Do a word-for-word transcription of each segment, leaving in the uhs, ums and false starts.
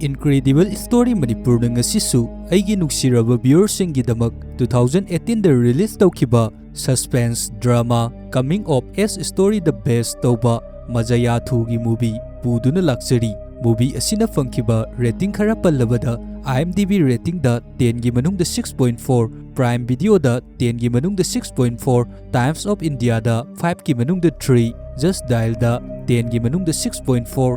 Incredible Story ꯃꯅꯤꯄꯨꯔꯅ ꯉꯁꯤꯁꯨ ꯑꯩꯒꯤ ꯅꯨꯡꯁꯤꯔꯕ viewerꯁꯤꯡꯒꯤꯗꯃꯛ two thousand eighteenꯗ release ꯇꯧꯈꯤꯕ suspense drama Coming of Age Story the best ꯇꯧꯕ ꯃꯖꯌꯥꯊꯨꯒꯤ movie ꯄꯨꯗꯨꯅ ꯂꯥꯛꯆꯔꯤ꯫ Movie ꯑꯁꯤꯅ ꯐꯪꯈꯤꯕ rating ꯈꯔ ꯄꯜꯂꯕꯗ, IMDb ratingꯗ tenꯒꯤ ꯃꯅꯨꯡꯗ six point four, Prime Videoꯗ tenꯒꯤ ꯃꯅꯨꯡꯗ six point four, Times of Indiaꯗ fiveꯀꯤ ꯃꯅꯨꯡꯗ three, Just Dialꯗ tenꯒꯤ ꯃꯅꯨꯡꯗ six point four,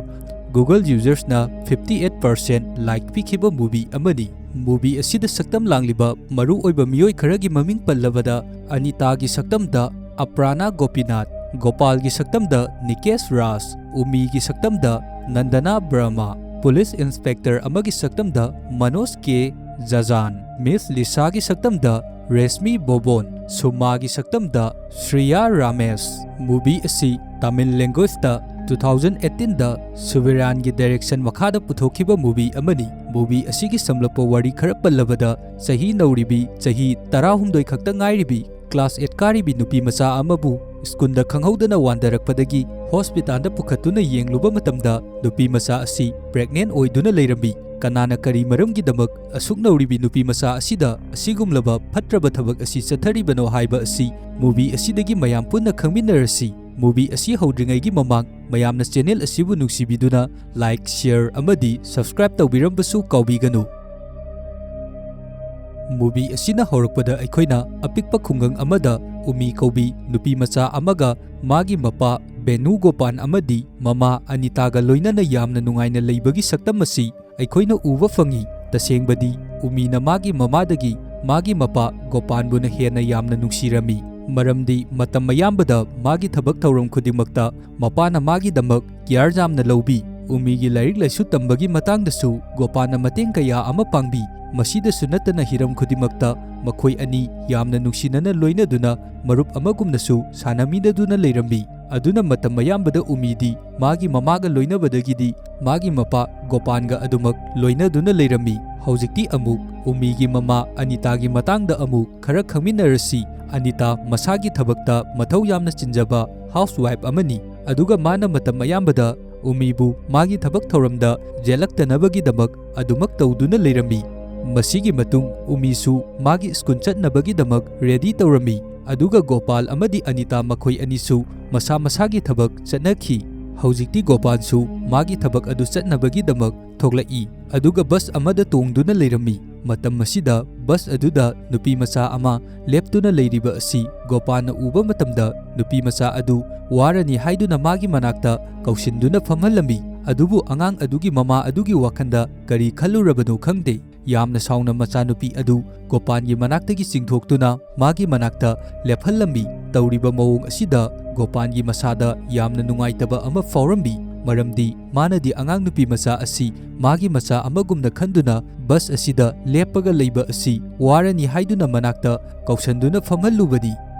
Google usersꯅ fifty eight percent like ꯄꯤꯈꯤꯕ movie ꯑꯃꯅꯤ꯫ Movie ꯑꯁꯤꯗ ꯁꯛꯇꯝ ꯂꯥꯡꯂꯤꯕ ꯃꯔꯨꯑꯣꯏꯕ ꯃꯤꯑꯣꯏ ꯈꯔꯒꯤ ꯃꯃꯤꯡ ꯄꯜꯂꯕꯗ, ꯑꯅꯤꯇꯥꯒꯤ ꯁꯛꯇꯝꯗ ꯑꯄ꯭ꯔꯥꯅꯥ ꯒꯣꯄꯤꯅꯥꯊ, ꯒꯣꯄꯥꯜꯒꯤ ꯁꯛꯇꯝꯗ ꯅꯤꯀꯦꯁ ꯔꯥꯖ, ꯎꯃꯤꯒꯤ ꯁꯛꯇꯝꯗ ꯅꯟꯗꯅꯥ ꯕ꯭ꯔꯍꯃ, Police Inspector ꯑꯃꯒꯤ ꯁꯛꯇꯝꯗ ꯃꯅꯣꯖ ꯀꯦ ꯖꯖꯥꯟ, Miss ꯂꯤꯁꯥꯒꯤ ꯁꯛꯇꯝꯗ ꯔꯦꯁꯃꯤ ꯕꯣꯕꯣꯟ, ꯁꯨꯃꯥꯒꯤ ꯁꯛꯇꯝꯗ ꯁ꯭ꯔꯤꯌꯥ ꯔꯥꯃꯦꯁ꯫ Movie ꯑꯁꯤ Tamil languageꯇ two thousand eighteenꯗ ꯁꯨꯕꯤꯔꯥꯟꯒꯤ direction ꯃꯈꯥꯗ ꯄꯨꯊꯣꯛꯈꯤꯕ movie ꯑꯃꯅꯤ꯫ Movie ꯑꯁꯤꯒꯤ ꯁꯝꯂꯞꯄ ꯋꯥꯔꯤ ꯈꯔ ꯄꯜꯂꯕꯗ, ꯆꯍꯤ ꯅꯧꯔꯤꯕꯤ, ꯆꯍꯤ ꯇꯔꯥꯍꯨꯝꯗꯣꯏ ꯈꯛꯇ ꯉꯥꯏꯔꯤꯕꯤ class eight ꯀꯥꯔꯤꯕꯤ ꯅꯨꯄꯤ ꯃꯆꯥ ꯑꯃꯕꯨ ꯁ꯭ꯀꯨꯜꯗ ꯈꯪꯍꯧꯗꯅ ꯋꯥꯟꯊꯔꯛꯄꯗꯒꯤ ꯍꯣꯁꯄꯤꯇꯥꯜꯗ ꯄꯨꯈꯠꯇꯨꯅ ꯌꯦꯡꯂꯨꯕ ꯃꯇꯝꯗ, ꯅꯨꯄꯤ ꯃꯆꯥ ꯑꯁꯤ pregnant ꯑꯣꯏꯗꯨꯅ ꯂꯩꯔꯝꯃꯤ꯫ ꯀꯅꯥꯅ ꯀꯔꯤ ꯃꯔꯝꯒꯤꯗꯃꯛ ꯑꯁꯨꯛ ꯅꯧꯔꯤꯕꯤ ꯅꯨꯄꯤ ꯃꯆꯥ ꯑꯁꯤꯗ ꯑꯁꯤꯒꯨꯝꯂꯕ ꯐꯠꯇ꯭ꯔꯕ ꯊꯕꯛ ꯑꯁꯤ ꯆꯠꯊꯔꯤꯕꯅꯣ ꯍꯥꯏꯕ ꯑꯁꯤ movie ꯑꯁꯤꯗꯒꯤ ꯃꯌꯥꯝ ꯄꯨꯟꯅ ꯈꯪꯃꯤꯟꯅꯔꯁꯤ꯫ Movie ꯑꯁꯤ ꯍꯧꯗ꯭ꯔꯤꯉꯩꯒꯤ ꯃꯃꯥꯡ, ꯃꯌꯥꯝꯅ channel ꯑꯁꯤꯕꯨ ꯅꯨꯡꯁꯤꯕꯤꯗꯨꯅ like, share ꯑꯃꯗꯤ subscribe ꯇꯧꯕꯤꯔꯝꯕꯁꯨ ꯀꯥꯎꯕꯤꯒꯅꯨ꯫ Movie ꯑꯁꯤꯅ ꯍꯧꯔꯛꯄꯗ ꯑꯩꯈꯣꯏꯅ ꯑꯄꯤꯛꯄ ꯈꯨꯡꯒꯪ ꯑꯃꯗ ꯎꯃꯤ ꯀꯧꯕꯤ ꯅꯨꯄꯤ ꯃꯆꯥ ꯑꯃꯒ ꯃꯥꯒꯤ ꯃꯄꯥ ꯕꯦꯅꯨ ꯒꯣꯄꯥꯟ ꯑꯃꯗꯤ ꯃꯃꯥ ꯑꯅꯤꯇꯥꯒ ꯂꯣꯏꯅꯅ ꯌꯥꯝꯅ ꯅꯨꯡꯉꯥꯏꯅ ꯂꯩꯕꯒꯤ ꯁꯛꯇꯝ ꯑꯁꯤ ꯑꯩꯈꯣꯏꯅ ꯎꯕ ꯐꯪꯏ꯫ ꯇꯁꯦꯡꯕꯗꯤ, ꯎꯃꯤꯅ ꯃꯥꯒꯤ ꯃꯃꯥꯗꯒꯤ ꯃꯥꯒꯤ ꯃꯄꯥ ꯒꯣꯄꯥꯟꯕꯨꯅ ꯍꯦꯟꯅ ꯌꯥꯝꯅ ꯅꯨꯡꯁꯤꯔꯝꯃꯤ, ꯃꯔꯝꯗꯤ ꯃꯇꯝ ꯑꯌꯥꯝꯕꯗ ꯃꯥꯒꯤ ꯊꯕꯛ ꯊꯧꯔꯝ ꯈꯨꯗꯤꯡꯃꯛꯇ ꯃꯄꯥꯅ ꯃꯥꯒꯤꯗꯃꯛ care ꯌꯥꯝꯅ ꯂꯧꯕꯤ꯫ ꯎꯃꯤꯒꯤ ꯂꯥꯏꯔꯤꯛ ꯂꯥꯏꯁꯨ ꯇꯝꯕꯒꯤ ꯃꯇꯥꯡꯗꯁꯨ ꯒꯣꯄꯥꯟꯅ ꯃꯇꯦꯡ ꯀꯌꯥ ꯑꯃ ꯄꯥꯡꯕꯤ꯫ ꯃꯁꯤꯗꯁꯨ ꯅꯠꯇꯅ, ꯍꯤꯔꯝ ꯈꯨꯗꯤꯡꯃꯛꯇ ꯃꯈꯣꯏ ꯑꯅꯤ ꯌꯥꯝꯅ ꯅꯨꯡꯁꯤꯅꯅ ꯂꯣꯏꯅꯗꯨꯅ ꯃꯔꯨꯞ ꯑꯃꯒꯨꯝꯅꯁꯨ ꯁꯥꯟꯅꯃꯤꯟꯅꯗꯨꯅ ꯂꯩꯔꯝꯃꯤ꯫ ꯑꯗꯨꯅ ꯃꯇꯝ ꯑꯌꯥꯝꯕꯗ ꯎꯃꯤꯗꯤ ꯃꯥꯒꯤ ꯃꯃꯥꯒ ꯂꯣꯏꯅꯕꯗꯒꯤꯗꯤ ꯃꯥꯒꯤ ꯃꯄꯥ ꯒꯣꯄꯥꯟꯒ ꯑꯗꯨꯃꯛ ꯂꯣꯏꯅꯗꯨꯅ ꯂꯩꯔꯝꯃꯤ꯫ ꯍꯧꯖꯤꯛꯇꯤ ꯑꯃꯨꯛ ꯎꯃꯤꯒꯤ ꯃꯃꯥ ꯑꯅꯤꯇꯥꯒꯤ ꯃꯇꯥꯡꯗ ꯑꯃꯨꯛ ꯈꯔ ꯈꯪꯃꯤꯟꯅꯔꯁꯤ꯫ ꯑꯅꯤꯇꯥ ꯃꯁꯥꯒꯤ ꯊꯕꯛꯇ ꯃꯊꯧ ꯌꯥꯝꯅ ꯆꯤꯟꯖꯕ housewife ꯑꯃꯅꯤ, ꯑꯗꯨꯒ ꯃꯥꯅ ꯃꯇꯝ ꯑꯌꯥꯝꯕꯗ ꯎꯃꯤꯕꯨ ꯃꯥꯒꯤ ꯊꯕꯛ ꯊꯧꯔꯝꯗ ꯌꯦꯠꯂꯛꯇꯅꯕꯒꯤꯗꯃꯛ ꯑꯗꯨꯃꯛ ꯇꯧꯗꯨꯅ ꯂꯩꯔꯝꯃꯤ꯫ ꯃꯁꯤꯒꯤ ꯃꯇꯨꯡ ꯎꯃꯤꯁꯨ ꯃꯥꯒꯤ ꯁ꯭ꯀꯨꯜ ꯆꯠꯅꯕꯒꯤꯗꯃꯛ ꯔꯦꯗꯤ ꯇꯧꯔꯝꯃꯤ꯫ ꯑꯗꯨꯒ ꯒꯣꯄꯥꯜ ꯑꯃꯗꯤ ꯑꯅꯤꯇꯥ ꯃꯈꯣꯏ ꯑꯅꯤꯁꯨ ꯃꯁꯥ ꯃꯁꯥꯒꯤ ꯊꯕꯛ ꯆꯠꯅꯈꯤ꯫ ꯍꯧꯖꯤꯛꯇꯤ ꯒꯣꯄꯥꯜꯁꯨ ꯃꯥꯒꯤ ꯊꯕꯛ ꯑꯗꯨ ꯆꯠꯅꯕꯒꯤꯗꯃꯛ ꯊꯣꯛꯂꯛꯏ꯫ ꯑꯗꯨꯒ ꯕꯁ ꯑꯃꯗ ꯇꯣꯡꯗꯨꯅ ꯂꯩꯔꯝꯃꯤ꯫ ꯃꯇꯝ ꯑꯁꯤꯗ ꯕꯁ ꯑꯗꯨꯗ ꯅꯨꯄꯤ ꯃꯆꯥ ꯑꯃ ꯂꯦꯞꯇꯨꯅ ꯂꯩꯔꯤꯕ ꯑꯁꯤ ꯒꯣꯄꯥꯜꯅ ꯎꯕ ꯃꯇꯝꯗ ꯅꯨꯄꯤ ꯃꯆꯥ ꯑꯗꯨ ꯋꯥꯔꯅꯤ ꯍꯥꯏꯗꯨꯅ ꯃꯥꯒꯤ ꯃꯅꯥꯛꯇ ꯀꯧꯁꯤꯟꯗꯨꯅ ꯐꯝꯍꯜꯂꯝꯃꯤ꯫ ꯑꯗꯨꯕꯨ ꯑꯉꯥꯡ ꯑꯗꯨꯒꯤ ꯃꯃꯥ ꯑꯗꯨꯒꯤ ꯋꯥꯈꯜꯗ ꯀꯔꯤ ꯈꯜꯂꯨꯔꯕꯅꯣ ꯈꯪꯗꯦ꯫ ꯌꯥꯝꯅ ꯁꯥꯎꯅ ꯃꯆꯥꯅꯨꯄꯤ ꯑꯗꯨ ꯒꯣꯄꯥꯜꯒꯤ ꯃꯅꯥꯛꯇꯒꯤ ꯆꯤꯡꯊꯣꯛꯇꯨꯅ ꯃꯥꯒꯤ ꯃꯅꯥꯛꯇ ꯂꯦꯞꯍꯜꯂꯝꯃꯤ꯫ ꯇꯧꯔꯤꯕ ꯃꯑꯣꯡ ꯑꯁꯤꯗ ꯒꯣꯄꯥꯜꯒꯤ ꯃꯁꯥꯗ ꯌꯥꯝꯅ ꯅꯨꯡꯉꯥꯏꯇꯕ ꯑꯃ ꯐꯥꯎꯔꯝꯃꯤ, ꯃꯔꯝꯗꯤ ꯃꯥꯅꯗꯤ ꯑꯉꯥꯡ ꯅꯨꯄꯤ ꯃꯆꯥ ꯑꯁꯤ ꯃꯥꯒꯤ ꯃꯆꯥ ꯑꯃꯒꯨꯝꯅ ꯈꯟꯗꯨꯅ ꯕꯁ ꯑꯁꯤꯗ ꯂꯦꯞꯄꯒ ꯂꯩꯕ ꯑꯁꯤ ꯋꯥꯔꯅꯤ ꯍꯥꯏꯗꯨꯅ ꯃꯅꯥꯛꯇ ꯀꯧꯁꯟꯗꯨꯅ ꯐꯝꯍꯜꯂꯨꯕꯅꯤ꯫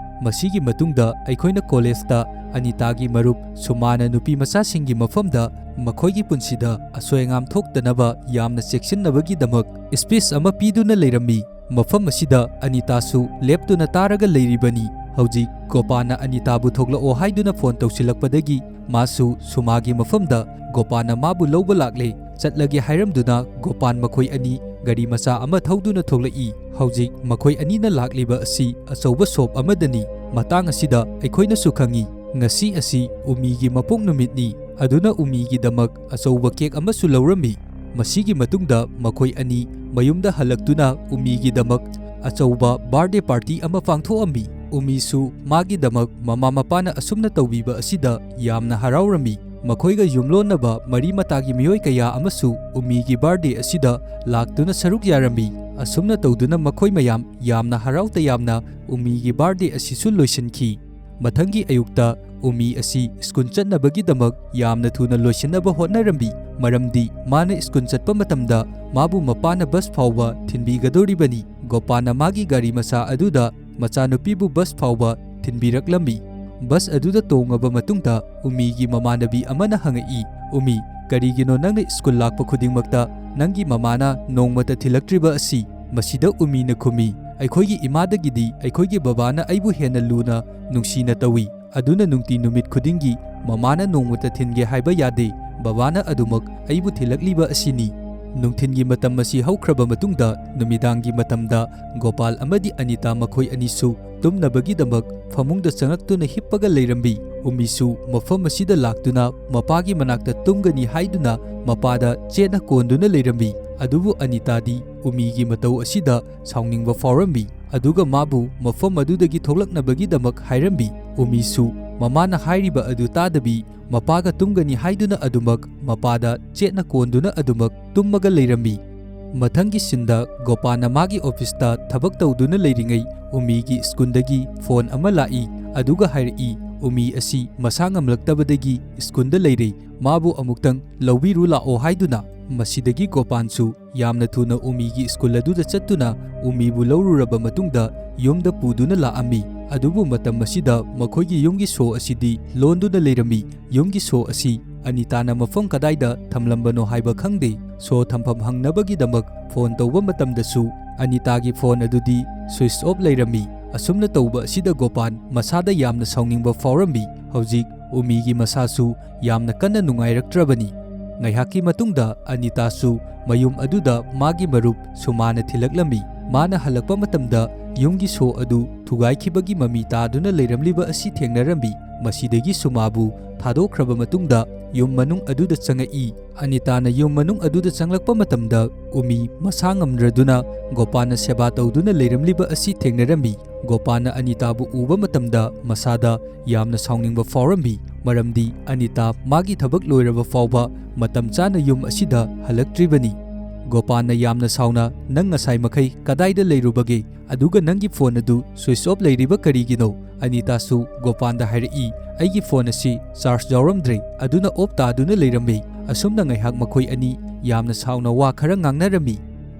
ꯃꯁꯤꯒꯤ ꯃꯇꯨꯡꯗ ꯑꯩꯈꯣꯏꯅ ꯀꯣꯂꯦꯖꯇ ꯑꯅꯤꯇꯥꯒꯤ ꯃꯔꯨꯞ ꯁꯨꯃꯥꯅ ꯅꯨꯄꯤ ꯃꯆꯥꯁꯤꯡꯒꯤ ꯃꯐꯝꯗ ꯃꯈꯣꯏꯒꯤ ꯄꯨꯟꯁꯤꯗ ꯑꯁꯣꯏ ꯑꯉꯥꯝ ꯊꯣꯛꯇꯅꯕ ꯌꯥꯝꯅ ꯆꯦꯛꯁꯤꯟꯅꯕꯒꯤꯗꯃꯛ ꯁ꯭ꯄꯤꯆ ꯑꯃ ꯄꯤꯗꯨꯅ ꯂꯩꯔꯝꯃꯤ꯫ ꯃꯐꯝ ꯑꯁꯤꯗ ꯑꯅꯤꯇꯥꯁꯨ ꯂꯦꯞꯇꯨꯅ ꯇꯥꯔꯒ ꯂꯩꯔꯤꯕꯅꯤ꯫ ꯍꯧꯖꯤꯛ ꯒꯣꯄꯥꯜꯅ ꯑꯅꯤꯇꯥꯕꯨ ꯊꯣꯛꯂꯛꯑꯣ ꯍꯥꯏꯗꯨꯅ ꯐꯣꯟ ꯇꯧꯁꯤꯜꯂꯛꯄꯗꯒꯤ ꯃꯥꯁꯨ ꯁꯨꯃꯥꯒꯤ ꯃꯐꯝꯗ ꯒꯣꯄꯥꯜꯅ ꯃꯥꯕꯨ ꯂꯧꯕ ꯂꯥꯛꯂꯦ꯫ ꯆꯠꯂꯒꯦ ꯍꯥꯏꯔꯝꯗꯨꯅ ꯒꯣꯄꯥꯜ ꯃꯈꯣꯏ ꯑꯅꯤ ꯒꯥꯔꯤ ꯃꯆꯥ ꯑꯃ ꯊꯧꯗꯨꯅ ꯊꯣꯛꯂꯛꯏ꯫ ꯍꯧꯖꯤꯛ ꯃꯈꯣꯏ ꯑꯅꯤꯅ ꯂꯥꯛꯂꯤꯕ ꯑꯁꯤ ꯑꯆꯧꯕ ꯁꯣꯞ ꯑꯃꯗꯅꯤ꯫ ꯃꯇꯥꯡ ꯑꯁꯤꯗ ꯑꯩꯈꯣꯏꯅꯁꯨ ꯈꯪꯏ, ꯉꯁꯤ ꯑꯁꯤ ꯎꯃꯤꯒꯤ ꯃꯄꯣꯛ ꯅꯨꯃꯤꯠꯅꯤ꯫ ꯑꯗꯨꯅ ꯎꯃꯤꯒꯤꯗꯃꯛ ꯑꯆꯧꯕ ꯀꯦꯛ ꯑꯃꯁꯨ ꯂꯧꯔꯝꯃꯤ꯫ ꯃꯁꯤꯒꯤ ꯃꯇꯨꯡꯗ ꯃꯈꯣꯏ ꯑꯅꯤ ꯃꯌꯨꯝꯗ ꯍꯜꯂꯛꯇꯨꯅ ꯎꯃꯤꯒꯤꯗꯃꯛ ꯑꯆꯧꯕ ꯕꯥꯔꯗꯦ ꯄꯥꯔꯇꯤ ꯑꯃ ꯄꯥꯡꯊꯣꯛꯑꯝꯃꯤ꯫ ꯎꯃꯤꯁꯨ ꯃꯥꯒꯤꯗꯃꯛ ꯃꯃꯥ ꯃꯄꯥꯅ ꯑꯁꯨꯝꯅ ꯇꯧꯕꯤꯕ ꯑꯁꯤꯗ ꯌꯥꯝꯅ ꯍꯔꯥꯎꯔꯝꯃꯤ꯫ ꯃꯈꯣꯏꯒ ꯌꯨꯝꯂꯣꯟꯅꯕ ꯃꯔꯤ ꯃꯇꯥꯒꯤ ꯃꯤꯑꯣꯏ ꯀꯌꯥ ꯑꯃꯁꯨ ꯎꯃꯤꯒꯤ ꯕꯥꯔꯗꯦ ꯑꯁꯤꯗ ꯂꯥꯛꯇꯨꯅ ꯁꯔꯨꯛ ꯌꯥꯔꯝꯃꯤ꯫ ꯑꯁꯨꯝꯅ ꯇꯧꯗꯨꯅ ꯃꯈꯣꯏ ꯃꯌꯥꯝ ꯌꯥꯝꯅ ꯍꯔꯥꯎ ꯇꯌꯥꯝꯅ ꯎꯃꯤꯒꯤ ꯕꯥꯔꯗꯦ ꯑꯁꯤꯁꯨ ꯂꯣꯏꯁꯤꯟꯈꯤ꯫ ꯃꯊꯪꯒꯤ ꯑꯌꯨꯛꯇ ꯎꯃꯤ ꯑꯁꯤ ꯁ꯭ꯀꯨꯜ ꯆꯠꯅꯕꯒꯤꯗꯃꯛ ꯌꯥꯝꯅ ꯊꯨꯅ ꯂꯣꯏꯁꯤꯟꯅꯕ ꯍꯣꯠꯅꯔꯝꯃꯤ, ꯃꯔꯝꯗꯤ ꯃꯥꯅ ꯁ꯭ꯀꯨꯜ ꯆꯠꯄ ꯃꯇꯝꯗ ꯃꯥꯕꯨ ꯃꯄꯥꯅ ꯕꯁ ꯐꯥꯎꯕ ꯊꯤꯟꯕꯤꯒꯗꯧꯔꯤꯕꯅꯤ꯫ ꯒꯣꯄꯥꯜꯅ ꯃꯥꯒꯤ ꯒꯥꯔꯤ ꯃꯆꯥ ꯑꯗꯨꯗ ꯃꯆꯥꯅꯨꯄꯤꯕꯨ ꯕꯁ ꯐꯥꯎꯕ ꯊꯤꯟꯕꯤꯔꯛꯂꯝꯃꯤ꯫ ꯕꯁ ꯑꯗꯨꯗ ꯇꯣꯡꯉꯕ ꯃꯇꯨꯡꯗ ꯎꯃꯤꯒꯤ ꯃꯃꯥꯟꯅꯕꯤ ꯑꯃꯅ ꯍꯪꯉꯛꯏ, "ꯎꯃꯤ, ꯀꯔꯤꯒꯤꯅꯣ ꯅꯪꯅ ꯁ꯭ꯀꯨꯜ ꯂꯥꯛꯄ ꯈꯨꯗꯤꯡꯃꯛꯇ ꯅꯪꯒꯤ ꯃꯃꯥꯅ ꯅꯣꯡꯃꯇ ꯊꯤꯜꯂꯛꯇ꯭ꯔꯤꯕ ꯑꯁꯤ?" ꯃꯁꯤꯗ ꯎꯃꯤꯅ ꯈꯨꯝꯃꯤ, "ꯑꯩꯈꯣꯏꯒꯤ ꯏꯃꯥꯗꯒꯤꯗꯤ ꯑꯩꯈꯣꯏꯒꯤ ꯕꯕꯥꯅ ꯑꯩꯕꯨ ꯍꯦꯟꯅ ꯂꯨꯅ ꯅꯨꯡꯁꯤꯅ ꯇꯧꯏ꯫ ꯑꯗꯨꯅ ꯅꯨꯡꯇꯤ ꯅꯨꯃꯤꯠ ꯈꯨꯗꯤꯡꯒꯤ ꯃꯃꯥꯅ ꯅꯣꯡꯃꯇ ꯊꯤꯟꯒꯦ ꯍꯥꯏꯕ ꯌꯥꯗꯦ꯫ ꯕꯕꯥꯅ ꯑꯗꯨꯃꯛ ꯑꯩꯕꯨ ꯊꯤꯜꯂꯛꯂꯤꯕ ꯑꯁꯤꯅꯤ꯫ ꯅꯨꯡꯊꯤꯜꯒꯤ ꯃꯇꯝ ꯑꯁꯤ ꯍꯧꯈ꯭ꯔꯕ ꯃꯇꯨꯡꯗ, ꯅꯨꯃꯤꯗꯥꯡꯒꯤ ꯃꯇꯝꯗ ꯒꯣꯄꯥꯜ ꯑꯃꯗꯤ ꯑꯅꯤꯇꯥ ꯃꯈꯣꯏ ꯑꯅꯤꯁꯨ ꯇꯨꯝꯅꯕꯒꯤꯗꯃꯛ ꯐꯃꯨꯡꯗ ꯆꯪꯂꯛꯇꯨꯅ ꯍꯤꯞꯄꯒ ꯂꯩꯔꯝꯃꯤ꯫ ꯎꯃꯤꯁꯨ ꯃꯐꯝ ꯑꯁꯤꯗ ꯂꯥꯛꯇꯨꯅ ꯃꯄꯥꯒꯤ ꯃꯅꯥꯛꯇ ꯇꯨꯝꯒꯅꯤ ꯍꯥꯏꯗꯨꯅ ꯃꯄꯥꯗ ꯆꯦꯠꯅ ꯀꯣꯟꯗꯨꯅ ꯂꯩꯔꯝꯃꯤ꯫ ꯑꯗꯨꯕꯨ ꯑꯅꯤꯇꯥꯗꯤ ꯎꯃꯤꯒꯤ ꯃꯇꯧ ꯑꯁꯤꯗ ꯁꯥꯎꯅꯤꯡꯕ ꯐꯥꯎꯔꯝꯃꯤ, ꯑꯗꯨꯒ ꯃꯥꯕꯨ ꯃꯐꯝ ꯑꯗꯨꯗꯒꯤ ꯊꯣꯛꯂꯛꯅꯕꯒꯤꯗꯃꯛ ꯍꯥꯏꯔꯝꯃꯤ꯫ ꯎꯃꯤꯁꯨ ꯃꯃꯥꯅ ꯍꯥꯏꯔꯤꯕ ꯑꯗꯨ ꯇꯥꯗꯕꯤ, ꯃꯄꯥꯒ ꯇꯨꯝꯒꯅꯤ ꯍꯥꯏꯗꯨꯅ ꯑꯗꯨꯃꯛ ꯃꯄꯥꯗ ꯆꯦꯠꯅ ꯀꯣꯟꯗꯨꯅ ꯑꯗꯨꯃꯛ ꯇꯨꯝꯃꯒ ꯂꯩꯔꯝꯃꯤ꯫ ꯃꯊꯪꯒꯤ ꯁꯤꯟꯗ ꯒꯣꯄꯥꯟꯅ ꯃꯥꯒꯤ ꯑꯣꯐꯤꯁꯇ ꯊꯕꯛ ꯇꯧꯗꯨꯅ ꯂꯩꯔꯤꯉꯩ ꯎꯃꯤꯒꯤ ꯁ꯭ꯀꯨꯜꯗꯒꯤ ꯐꯣꯟ ꯑꯃ ꯂꯥꯛꯏ, ꯑꯗꯨꯒ ꯍꯥꯏꯔꯛꯏ, ꯎꯃꯤ ꯑꯁꯤ ꯃꯁꯥ ꯉꯝꯂꯛꯇꯕꯗꯒꯤ ꯁ꯭ꯀꯨꯜꯗ ꯂꯩꯔꯦ, ꯃꯥꯕꯨ ꯑꯃꯨꯛꯇꯪ ꯂꯧꯕꯤꯔꯨ ꯂꯥꯛꯑꯣ ꯍꯥꯏꯗꯨꯅ꯫ ꯃꯁꯤꯗꯒꯤ ꯒꯣꯄꯥꯟꯁꯨ ꯌꯥꯝꯅ ꯊꯨꯅ ꯎꯃꯤꯒꯤ ꯁ꯭ꯀꯨꯜ ꯑꯗꯨꯗ ꯆꯠꯇꯨꯅ ꯎꯃꯤꯕꯨ ꯂꯧꯔꯨꯔꯕ ꯃꯇꯨꯡꯗ ꯌꯨꯝꯗ ꯄꯨꯗꯨꯅ ꯂꯥꯛꯑꯝꯃꯤ꯫ ꯑꯗꯨꯕꯨ ꯃꯇꯝ ꯑꯁꯤꯗ ꯃꯈꯣꯏꯒꯤ ꯌꯨꯝꯒꯤ ꯁꯣ ꯑꯁꯤꯗꯤ ꯂꯣꯟꯗꯨꯅ ꯂꯩꯔꯝꯃꯤ꯫ ꯌꯨꯝꯒꯤ ꯁꯣ ꯑꯁꯤ ꯑꯅꯤꯇꯥꯅ ꯃꯐꯝ ꯀꯗꯥꯏꯗ ꯊꯝꯂꯝꯕꯅꯣ ꯍꯥꯏꯕ ꯈꯪꯗꯦ꯫ ꯁꯣ ꯊꯝꯐꯝ ꯍꯪꯅꯕꯒꯤꯗꯃꯛ ꯐꯣꯟ ꯇꯧꯕ ꯃꯇꯝꯗꯁꯨ ꯑꯅꯤꯇꯥꯒꯤ ꯐꯣꯟ ꯑꯗꯨꯗꯤ ꯁ꯭ꯋꯤꯆ ꯑꯣꯐ ꯂꯩꯔꯝꯃꯤ꯫ ꯑꯁꯨꯝꯅ ꯇꯧꯕ ꯑꯁꯤꯗ ꯒꯣꯄꯥꯟ ꯃꯁꯥꯗ ꯌꯥꯝꯅ ꯁꯥꯎꯅꯤꯡꯕ ꯐꯥꯎꯔꯝꯃꯤ꯫ ꯍꯧꯖꯤꯛ ꯎꯃꯤꯒꯤ ꯃꯁꯥꯁꯨ ꯌꯥꯝꯅ ꯀꯟꯅ ꯅꯨꯡꯉꯥꯏꯔꯛꯇ꯭ꯔꯕꯅꯤ꯫ ꯉꯥꯏꯍꯥꯛꯀꯤ ꯃꯇꯨꯡꯗ ꯑꯅꯤꯇꯥꯁꯨ ꯃꯌꯨꯝ ꯑꯗꯨꯗ ꯃꯥꯒꯤ ꯃꯔꯨꯞ ꯁꯨꯃꯥꯅ ꯊꯤꯜꯂꯛꯂꯝꯃꯤ꯫ ꯃꯥꯅ ꯍꯜꯂꯛꯄ ꯃꯇꯝꯗ ꯌꯨꯝꯒꯤ ꯁꯣ ꯑꯗꯨ ꯊꯨꯒꯥꯏꯈꯤꯕꯒꯤ ꯃꯃꯤ ꯇꯥꯗꯨꯅ ꯂꯩꯔꯝꯂꯤꯕ ꯑꯁꯤ ꯊꯦꯡꯅꯔꯝꯃꯤ꯫ ꯃꯁꯤꯗꯒꯤ ꯁꯨꯃꯥꯕꯨ ꯊꯥꯗꯣꯛꯈ꯭ꯔꯕ ꯃꯇꯨꯡꯗ ꯌꯨꯝ ꯃꯅꯨꯡ ꯑꯗꯨꯗ ꯆꯪꯉꯛꯏ꯫ ꯑꯅꯤꯇꯥꯅ ꯌꯨꯝ ꯃꯅꯨꯡ ꯑꯗꯨꯗ ꯆꯪꯂꯛꯄ ꯃꯇꯝꯗ ꯎꯃꯤ ꯃꯁꯥ ꯉꯝꯗ꯭ꯔꯗꯨꯅ ꯒꯣꯄꯥꯟꯅ ꯁꯦꯕꯥ ꯇꯧꯗꯨꯅ ꯂꯩꯔꯝꯂꯤꯕ ꯑꯁꯤ ꯊꯦꯡꯅꯔꯝꯃꯤ꯫ ꯒꯣꯄꯥꯟꯅ ꯑꯅꯤꯇꯥꯕꯨ ꯎꯕ ꯃꯇꯝꯗ ꯃꯁꯥꯗ ꯌꯥꯝꯅ ꯁꯥꯎꯅꯤꯡꯕ ꯐꯥꯎꯔꯝꯃꯤ, ꯃꯔꯝꯗꯤ ꯑꯅꯤꯇꯥ ꯃꯥꯒꯤ ꯊꯕꯛ ꯂꯣꯏꯔꯕ ꯐꯥꯎꯕ ꯃꯇꯝ ꯆꯥꯅ ꯌꯨꯝ ꯑꯁꯤꯗ ꯍꯜꯂꯛꯇ꯭ꯔꯤꯕꯅꯤ꯫ ꯒꯣꯄꯥꯟꯅ ꯌꯥꯝꯅ ꯁꯥꯎꯅ, "ꯅꯪ ꯉꯁꯥꯏ ꯃꯈꯩ ꯀꯗꯥꯏꯗ ꯂꯩꯔꯨꯕꯒꯦ? ꯑꯗꯨꯒ ꯅꯪꯒꯤ ꯐꯣꯟ ꯑꯗꯨ ꯁ꯭ꯋꯤꯆ ꯑꯣꯐ ꯂꯩꯔꯤꯕ ꯀꯔꯤꯒꯤꯅꯣ?" ꯑꯅꯤꯇꯥꯁꯨ ꯒꯣꯄꯥꯟꯗ ꯍꯥꯏꯔꯛꯏ, "ꯑꯩꯒꯤ ꯐꯣꯟ ꯑꯁꯤ ꯆꯥꯔꯖ ꯌꯥꯎꯔꯝꯗ꯭ꯔꯦ, ꯑꯗꯨꯅ ꯑꯣꯐ ꯇꯥꯗꯨꯅ ꯂꯩꯔꯝꯃꯦ꯫" ꯑꯁꯨꯝꯅ ꯉꯥꯏꯍꯥꯛ ꯃꯈꯣꯏ ꯑꯅꯤ ꯌꯥꯝꯅ ꯁꯥꯎꯅ ꯋꯥ ꯈꯔ ꯉꯥꯡꯅꯔꯝꯃꯤ꯫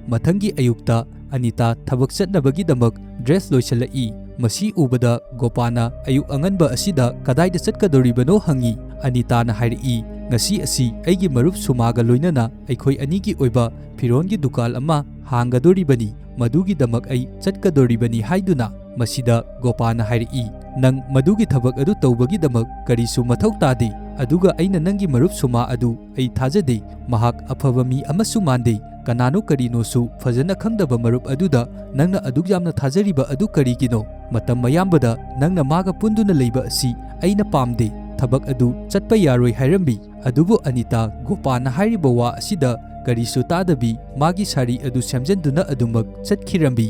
ꯃꯊꯪꯒꯤ ꯑꯌꯨꯛꯇ ꯑꯅꯤꯇꯥ ꯊꯕꯛ ꯆꯠꯅꯕꯒꯤꯗꯃꯛ ꯗ꯭ꯔꯦꯁ ꯂꯣꯏꯁꯤꯜꯂꯛꯏ꯫ ꯃꯁꯤ ꯎꯕꯗ ꯒꯣꯄꯥꯟꯅ ꯑꯌꯨꯛ ꯑꯉꯟꯕ ꯑꯁꯤꯗ ꯀꯗꯥꯏꯗ ꯆꯠꯀꯗꯧꯔꯤꯕꯅꯣ ꯍꯪꯉꯤ꯫ ꯑꯅꯤꯇꯥꯅ ꯍꯥꯏꯔꯛꯏ, "ꯉꯁꯤ ꯑꯁꯤ ꯑꯩꯒꯤ ꯃꯔꯨꯞ ꯁꯨꯃꯥꯒ ꯂꯣꯏꯅꯅ ꯑꯩꯈꯣꯏ ꯑꯅꯤꯒꯤ ꯑꯣꯏꯕ ꯐꯤꯔꯣꯟꯒꯤ ꯗꯨꯀꯥꯟ ꯑꯃ ꯍꯥꯡꯒꯗꯣꯔꯤꯕꯅꯤ, ꯃꯗꯨꯒꯤꯗꯃꯛ ꯑꯩ ꯆꯠꯀꯗꯣꯔꯤꯕꯅꯤ" ꯍꯥꯏꯗꯨꯅ ꯃꯁꯤꯗ ꯒꯣꯄꯥꯅ ꯍꯥꯏꯔꯛꯏ, "ꯅꯪ ꯃꯗꯨꯒꯤ ꯊꯕꯛ ꯑꯗꯨ ꯇꯧꯕꯒꯤꯗꯃꯛ ꯀꯔꯤꯁꯨ ꯃꯊꯧ ꯇꯥꯗꯦ, ꯑꯗꯨꯒ ꯑꯩꯅ ꯅꯪꯒꯤ ꯃꯔꯨꯞ ꯁꯨꯃꯥ ꯑꯗꯨ ꯑꯩ ꯊꯥꯖꯗꯦ꯫ ꯃꯍꯥꯛ ꯑꯐꯕ ꯃꯤ ꯑꯃꯁꯨ ꯃꯥꯟꯗꯦ꯫ ꯀꯅꯥꯅꯣ ꯀꯔꯤꯅꯣꯁꯨ ꯐꯖꯅ ꯈꯪꯗꯕ ꯃꯔꯨꯞ ꯑꯗꯨꯗ ꯅꯪꯅ ꯑꯗꯨꯛ ꯌꯥꯝꯅ ꯊꯥꯖꯔꯤꯕ ꯑꯗꯨ ꯀꯔꯤꯒꯤꯅꯣ? ꯃꯇꯝ ꯑꯌꯥꯝꯕꯗ ꯅꯪꯅ ꯃꯥꯒ ꯄꯨꯟꯗꯨꯅ ꯂꯩꯕ ꯑꯁꯤ ꯑꯩꯅ ꯄꯥꯝꯗꯦ꯫ ꯊꯕꯛ ꯑꯗꯨ ꯆꯠꯄ ꯌꯥꯔꯣꯏ" ꯍꯥꯏꯔꯝꯃꯤ꯫ ꯑꯗꯨꯕꯨ ꯑꯅꯤꯇꯥ ꯒꯣꯄꯥꯅ ꯍꯥꯏꯔꯤꯕ ꯋꯥ ꯑꯁꯤꯗ ꯀꯔꯤꯁꯨ ꯇꯥꯗꯕꯤ ꯃꯥꯒꯤ ꯁꯥꯔꯤ ꯑꯗꯨ ꯁꯦꯝꯖꯤꯟꯗꯨꯅ ꯑꯗꯨꯃꯛ ꯆꯠꯈꯤꯔꯝꯃꯤ꯫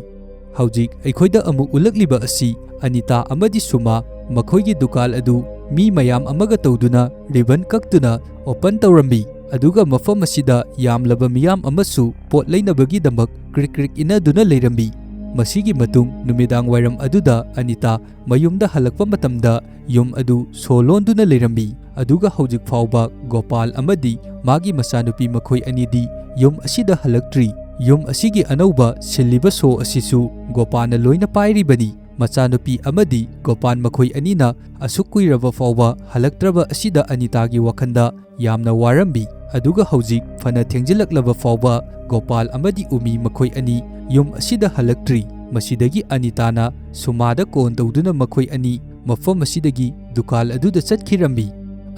ꯍꯧꯖꯤꯛ ꯑꯩꯈꯣꯏꯗ ꯑꯃꯨꯛ ꯎꯠꯂꯛꯂꯤꯕ ꯑꯁꯤ ꯑꯅꯤꯇꯥ ꯑꯃꯗꯤ ꯁꯨꯃꯥ ꯃꯈꯣꯏꯒꯤ ꯗꯨꯀꯥꯟ ꯑꯗꯨ ꯃꯤ ꯃꯌꯥꯝ ꯑꯃꯒ ꯇꯧꯗꯨꯅ ꯔꯤꯕꯟ ꯀꯛꯇꯨꯅ ꯑꯣꯄꯟ ꯇꯧꯔꯝꯃꯤ, ꯑꯗꯨꯒ ꯃꯐꯝ ꯑꯁꯤꯗ ꯌꯥꯝꯂꯕ ꯃꯤꯌꯥꯝ ꯑꯃꯁꯨ ꯄꯣꯠ ꯂꯩꯅꯕꯒꯤꯗꯃꯛ ꯀ꯭ꯔꯤꯛ ꯀ꯭ꯔꯤꯛ ꯏꯟꯅꯗꯨꯅ ꯂꯩꯔꯝꯃꯤ꯫ ꯃꯁꯤꯒꯤ ꯃꯇꯨꯡ ꯅꯨꯃꯤꯗꯥꯡ ꯋꯥꯏꯔꯝ ꯑꯗꯨꯗ ꯑꯅꯤꯇꯥ ꯃꯌꯨꯝꯗ ꯍꯜꯂꯛꯄ ꯃꯇꯝꯗ ꯌꯨꯝ ꯑꯗꯨ ꯁꯣ ꯂꯣꯟꯗꯨꯅ ꯂꯩꯔꯝꯃꯤ꯫ ꯑꯗꯨꯒ ꯍꯧꯖꯤꯛ ꯐꯥꯎꯕ ꯒꯣꯄꯥꯜ ꯑꯃꯗꯤ ꯃꯥꯒꯤ ꯃꯆꯥꯅꯨꯄꯤ ꯃꯈꯣꯏ ꯑꯅꯤꯗꯤ ꯌꯨꯝ ꯑꯁꯤꯗ ꯍꯜꯂꯛꯇ꯭ꯔꯤ꯫ ꯌꯨꯝ ꯑꯁꯤꯒꯤ ꯑꯅꯧꯕ ꯁꯤꯜꯂꯤꯕ ꯁꯣ ꯑꯁꯤꯁꯨ ꯒꯣꯄꯥꯜꯅ ꯂꯣꯏꯅ ꯄꯥꯏꯔꯤꯕꯅꯤ꯫ ꯃꯆꯥꯅꯨꯄꯤ ꯑꯃꯗꯤ ꯒꯣꯄꯥꯜ ꯃꯈꯣꯏ ꯑꯅꯤꯅ ꯑꯁꯨꯛ ꯀꯨꯏꯔꯕ ꯐꯥꯎꯕ ꯍꯜꯂꯛꯇ꯭ꯔꯕ ꯑꯁꯤꯗ ꯑꯅꯤꯇꯥꯒꯤ ꯋꯥꯈꯜꯗ ꯌꯥꯝꯅ ꯋꯥꯔꯝꯃꯤ꯫ ꯑꯗꯨꯒ ꯍꯧꯖꯤꯛ ꯐꯅ ꯊꯦꯡꯖꯤꯜꯂꯛꯂꯕ ꯐꯥꯎꯕ ꯒꯣꯄꯥꯜ ꯑꯃꯗꯤ ꯎꯃꯤ ꯃꯈꯣꯏ ꯑꯅꯤ ꯌꯨꯝ ꯑꯁꯤꯗ ꯍꯜꯂꯛꯇ꯭ꯔꯤ꯫ ꯃꯁꯤꯗꯒꯤ ꯑꯅꯤꯇꯥꯅ ꯁꯨꯃꯥꯗ ꯀꯣꯟ ꯇꯧꯗꯨꯅ ꯃꯈꯣꯏ ꯑꯅꯤ ꯃꯐꯝ ꯑꯁꯤꯗꯒꯤ ꯗꯨꯀꯥꯟ ꯑꯗꯨꯗ ꯆꯠꯈꯤꯔꯝꯃꯤ꯫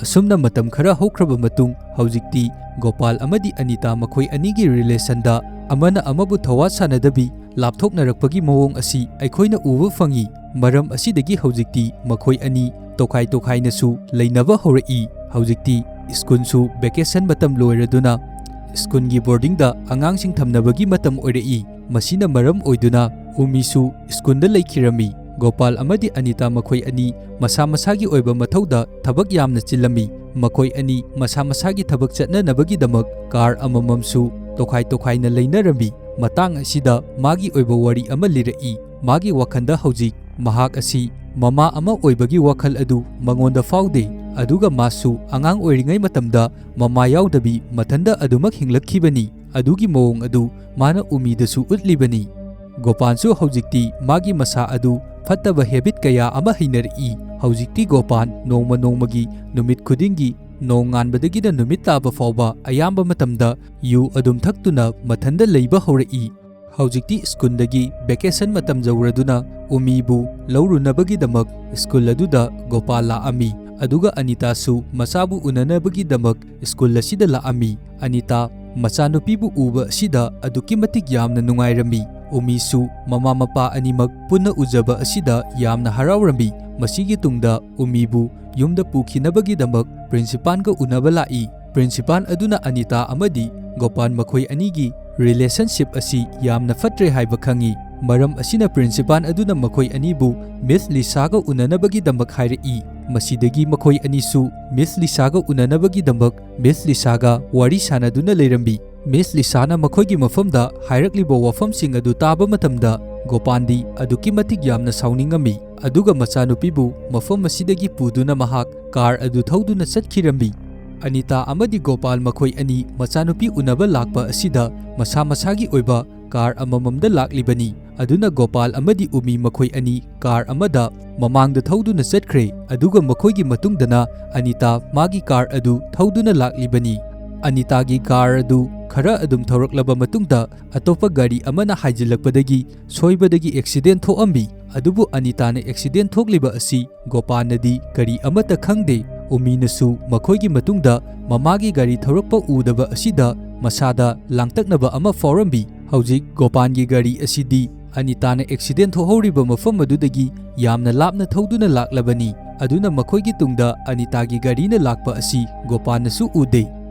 ꯑꯁꯨꯝꯅ ꯃꯇꯝ ꯈꯔ ꯍꯧꯈ꯭ꯔꯕ ꯃꯇꯨꯡ, ꯍꯧꯖꯤꯛꯇꯤ ꯒꯣꯄꯥꯜ ꯑꯃꯗꯤ ꯑꯅꯤꯇꯥ ꯃꯈꯣꯏ ꯑꯅꯤꯒꯤ ꯔꯤꯂꯦꯁꯟꯗ ꯑꯃꯅ ꯑꯃꯕꯨ ꯊꯋꯥ ꯁꯥꯅꯗꯕꯤ ꯂꯥꯞꯊꯣꯛꯅꯔꯛꯄꯒꯤ ꯃꯑꯣꯡ ꯑꯁꯤ ꯑꯩꯈꯣꯏꯅ ꯎꯕ ꯐꯪꯏ꯫ ꯃꯔꯝ ꯑꯁꯤꯗꯒꯤ ꯍꯧꯖꯤꯛꯇꯤ ꯃꯈꯣꯏ ꯑꯅꯤ ꯇꯣꯈꯥꯏ ꯇꯣꯈꯥꯏꯅꯁꯨ ꯂꯩꯅꯕ ꯍꯧꯔꯛꯏ꯫ ꯍꯧꯖꯤꯛꯇꯤ ꯁ꯭ꯀꯨꯜꯁꯨ ꯚꯦꯀꯦꯁꯟ ꯃꯇꯝ ꯂꯣꯏꯔꯗꯨꯅ ꯁ꯭ꯀꯨꯜꯒꯤ ꯕꯣꯔꯗꯤꯡꯗ ꯑꯉꯥꯡꯁꯤꯡ ꯊꯝꯅꯕꯒꯤ ꯃꯇꯝ ꯑꯣꯏꯔꯛꯏ꯫ ꯃꯁꯤꯅ ꯃꯔꯝ ꯑꯣꯏꯗꯨꯅ ꯎꯃꯤꯁꯨ ꯁ꯭ꯀꯨꯜꯗ ꯂꯩꯈꯤꯔꯝꯃꯤ꯫ ꯒꯣꯄꯥꯜ ꯑꯃꯗꯤ ꯑꯅꯤꯇꯥ ꯃꯈꯣꯏ ꯑꯅꯤ ꯃꯁꯥ ꯃꯁꯥꯒꯤ ꯑꯣꯏꯕ ꯃꯊꯧꯗ ꯊꯕꯛ ꯌꯥꯝꯅ ꯆꯤꯜꯂꯝꯃꯤ꯫ ꯃꯈꯣꯏ ꯑꯅꯤ ꯃꯁꯥ ꯃꯁꯥꯒꯤ ꯊꯕꯛ ꯆꯠꯅꯅꯕꯒꯤꯗꯃꯛ ꯀꯥꯔ ꯑꯃꯃꯝꯁꯨ ꯇꯣꯈꯥꯏ ꯇꯣꯈꯥꯏꯅ ꯂꯩꯅꯔꯝꯃꯤ꯫ ꯃꯇꯥꯡ ꯑꯁꯤꯗ ꯃꯥꯒꯤ ꯑꯣꯏꯕ ꯋꯥꯔꯤ ꯑꯃ ꯂꯤꯔꯛꯏ꯫ ꯃꯥꯒꯤ ꯋꯥꯈꯜꯗ ꯍꯧꯖꯤꯛ ꯃꯍꯥꯛ ꯑꯁꯤ ꯃꯃꯥ ꯑꯃ ꯑꯣꯏꯕꯒꯤ ꯋꯥꯈꯜ ꯑꯗꯨ ꯃꯉꯣꯟꯗ ꯐꯥꯎꯗꯦ, ꯑꯗꯨꯒ ꯃꯥꯁꯨ ꯑꯉꯥꯡ ꯑꯣꯏꯔꯤꯉꯩ ꯃꯇꯝꯗ ꯃꯃꯥ ꯌꯥꯎꯗꯕꯤ ꯃꯊꯟꯇ ꯑꯗꯨꯃꯛ ꯍꯤꯡꯂꯛꯈꯤꯕꯅꯤ꯫ ꯑꯗꯨꯒꯤ ꯃꯑꯣꯡ ꯑꯗꯨ ꯃꯥꯅ ꯎꯃꯤꯗꯁꯨ ꯎꯠꯂꯤꯕꯅꯤ꯫ ꯒꯣꯄꯥꯟꯁꯨ ꯍꯧꯖꯤꯛꯇꯤ ꯃꯥꯒꯤ ꯃꯁꯥ ꯑꯗꯨ ꯐꯠꯇꯕ ꯍꯦꯕꯤꯠ ꯀꯌꯥ ꯑꯃ ꯍꯩꯅꯔꯛꯏ꯫ ꯍꯧꯖꯤꯛꯇꯤ ꯒꯣꯄꯥꯟ ꯅꯣꯡꯃ ꯅꯣꯡꯃꯒꯤ, ꯅꯨꯃꯤꯠ ꯈꯨꯗꯤꯡꯒꯤ, ꯅꯣꯡ ꯉꯥꯟꯕꯗꯒꯤꯅ ꯅꯨꯃꯤꯠ ꯇꯥꯕ ꯐꯥꯎꯕ ꯑꯌꯥꯝꯕ ꯃꯇꯝꯗ ꯌꯨ ꯑꯗꯨꯝ ꯊꯛꯇꯨꯅ ꯃꯊꯟꯗ ꯂꯩꯕ ꯍꯧꯔꯛꯏ꯫ ꯍꯧꯖꯤꯛꯇꯤ ꯁ꯭ꯀꯨꯜꯗꯒꯤ ꯚꯦꯀꯦꯁꯟ ꯃꯇꯝ ꯌꯧꯔꯗꯨꯅ ꯎꯃꯤꯕꯨ ꯂꯧꯔꯨꯅꯕꯒꯤꯗꯃꯛ ꯁ꯭ꯀꯨꯜ ꯑꯗꯨꯗ ꯒꯣꯄꯥꯜ ꯂꯥꯛꯑꯝꯃꯤ꯫ ꯑꯗꯨꯒ ꯑꯅꯤꯇꯥꯁꯨ ꯃꯆꯥꯕꯨ ꯎꯅꯅꯕꯒꯤꯗꯃꯛ ꯁ꯭ꯀꯨꯜ ꯑꯁꯤꯗ ꯂꯥꯛꯑꯝꯃꯤ꯫ ꯑꯅꯤꯇꯥ ꯃꯆꯥꯅꯨꯄꯤꯕꯨ ꯎꯕ ꯑꯁꯤꯗ ꯑꯗꯨꯛꯀꯤ ꯃꯇꯤꯛ ꯌꯥꯝꯅ ꯅꯨꯡꯉꯥꯏꯔꯝꯃꯤ꯫ ꯎꯃꯤꯁꯨ ꯃꯃꯥ ꯃꯄꯥ ꯑꯅꯤꯃꯛ ꯄꯨꯟꯅ ꯎꯖꯕ ꯑꯁꯤꯗ ꯌꯥꯝꯅ ꯍꯔꯥꯎꯔꯝꯃꯤ꯫ ꯃꯁꯤꯒꯤ ꯇꯨꯡꯗ ꯎꯃꯤꯕꯨ ꯌꯨꯝꯗ ꯄꯨꯈꯤꯅꯕꯒꯤꯗꯃꯛ ꯄ꯭ꯔꯤꯟꯁꯤꯄꯥꯜꯒ ꯎꯅꯕ ꯂꯥꯛꯏ꯫ ꯄ꯭ꯔꯤꯟꯁꯤꯄꯥꯜ ꯑꯗꯨꯅ ꯑꯅꯤꯇꯥ ꯑꯃꯗꯤ ꯒꯣꯄꯥꯜ ꯃꯈꯣꯏ ꯑꯅꯤꯒꯤ ꯔꯤꯂꯦꯁꯟꯁꯤꯞ ꯑꯁꯤ ꯌꯥꯝꯅ ꯐꯠꯇ꯭ꯔꯦ ꯍꯥꯏꯕ ꯈꯪꯏ꯫ ꯃꯔꯝ ꯑꯁꯤꯅ ꯄ꯭ꯔꯤꯟꯁꯤꯄꯥꯜ ꯑꯗꯨꯅ ꯃꯈꯣꯏ ꯑꯅꯤꯕꯨ ꯃꯤꯁ ꯂꯤꯁꯥꯒ ꯎꯅꯅꯕꯒꯤꯗꯃꯛ ꯍꯥꯏꯔꯛꯏ꯫ ꯃꯁꯤꯗꯒꯤ ꯃꯈꯣꯏ ꯑꯅꯤꯁꯨ ꯃꯤꯁ ꯂꯤꯁꯥꯒ ꯎꯅꯅꯕꯒꯤꯗꯃꯛ ꯃꯤꯁ ꯂꯤꯁꯥꯒ ꯋꯥꯔꯤ ꯁꯥꯟꯅꯗꯨꯅ ꯂꯩꯔꯝꯃꯤ꯫ ꯃꯤꯁ ꯂꯤꯁꯥꯅ ꯃꯈꯣꯏꯒꯤ ꯃꯐꯝꯗ ꯍꯥꯏꯔꯛꯂꯤꯕ ꯋꯥꯐꯝꯁꯤꯡ ꯑꯗꯨ ꯇꯥꯕ ꯃꯇꯝꯗ ꯒꯣꯄꯥꯜꯗꯤ ꯑꯗꯨꯛꯀꯤ ꯃꯇꯤꯛ ꯌꯥꯝꯅ ꯁꯥꯎꯅꯤꯡꯉꯝꯃꯤ꯫ ꯑꯗꯨꯒ ꯃꯆꯥꯅꯨꯄꯤꯕꯨ ꯃꯐꯝ ꯑꯁꯤꯗꯒꯤ ꯄꯨꯗꯨꯅ ꯃꯍꯥꯛ ꯀꯥꯔ ꯑꯗꯨ ꯊꯧꯗꯨꯅ ꯆꯠꯈꯤꯔꯝꯃꯤ꯫ ꯑꯅꯤꯇꯥ ꯑꯃꯗꯤ ꯒꯣꯄꯥꯜ ꯃꯈꯣꯏ ꯑꯅꯤ ꯃꯆꯥꯅꯨꯄꯤ ꯎꯅꯕ ꯂꯥꯛꯄ ꯑꯁꯤꯗ ꯃꯁꯥ ꯃꯁꯥꯒꯤ ꯑꯣꯏꯕ ꯀꯥꯔ ꯑꯃꯃꯝꯗ ꯂꯥꯛꯂꯤꯕꯅꯤ꯫ ꯑꯗꯨꯅ ꯒꯣꯄꯥꯜ ꯑꯃꯗꯤ ꯎꯃꯤ ꯃꯈꯣꯏ ꯑꯅꯤ ꯀꯥꯔ ꯑꯃꯗ ꯃꯃꯥꯡꯗ ꯊꯧꯗꯨꯅ ꯆꯠꯈ꯭ꯔꯦ꯫ ꯑꯗꯨꯒ ꯃꯈꯣꯏꯒꯤ ꯃꯇꯨꯡꯗꯅ ꯑꯅꯤꯇꯥ ꯃꯥꯒꯤ ꯀꯥꯔ ꯑꯗꯨ ꯊꯧꯗꯨꯅ ꯂꯥꯛꯂꯤꯕꯅꯤ꯫ ꯑꯅꯤꯇꯥꯒꯤ ꯀꯥꯔ ꯑꯗꯨ ꯈꯔ ꯑꯗꯨꯝ ꯊꯧꯔꯛꯂꯕ ꯃꯇꯨꯡꯗ ꯑꯇꯣꯞꯄ ꯒꯥꯔꯤ ꯑꯃꯅ ꯍꯥꯏꯖꯤꯜꯂꯛꯄꯗꯒꯤ ꯁꯣꯏꯕꯗꯒꯤ ꯑꯦꯛꯁꯤꯗꯦꯟ ꯊꯣꯛꯑꯝꯃꯤ꯫ ꯑꯗꯨꯕꯨ ꯑꯅꯤꯇꯥꯅ ꯑꯦꯛꯁꯤꯗꯦꯟ ꯊꯣꯛꯂꯤꯕ ꯑꯁꯤ ꯒꯣꯄꯥꯜꯅꯗꯤ ꯀꯔꯤ ꯑꯃꯠꯇ ꯈꯪꯗꯦ꯫ ꯎꯃꯤꯅꯁꯨ ꯃꯈꯣꯏꯒꯤ ꯃꯇꯨꯡꯗ ꯃꯃꯥꯒꯤ ꯒꯥꯔꯤ ꯊꯧꯔꯛꯄ ꯎꯗꯕ ꯑꯁꯤꯗ ꯃꯁꯥꯗ ꯂꯥꯡꯇꯛꯅꯕ ꯑꯃ ꯐꯥꯎꯔꯝꯃꯤ꯫ ꯍꯧꯖꯤꯛ ꯒꯣꯄꯥꯜꯒꯤ ꯒꯥꯔꯤ ꯑꯁꯤꯗꯤ ꯑꯅꯤꯇꯥꯅ ꯑꯦꯛꯁꯤꯗꯦꯟ ꯊꯣꯛꯍꯧꯔꯤꯕ ꯃꯐꯝ ꯑꯗꯨꯗꯒꯤ ꯌꯥꯝꯅ ꯂꯥꯞꯅ ꯊꯧꯗꯨꯅ ꯂꯥꯛꯂꯕꯅꯤ꯫ ꯑꯗꯨꯅ ꯃꯈꯣꯏꯒꯤ ꯇꯨꯡꯗ ꯑꯅꯤꯇꯥꯒꯤ ꯒꯥꯔꯤꯅ ꯂꯥꯛꯄ ꯑꯁꯤ ꯒꯣꯄꯥꯜꯅꯁꯨ ꯎꯗꯦ꯫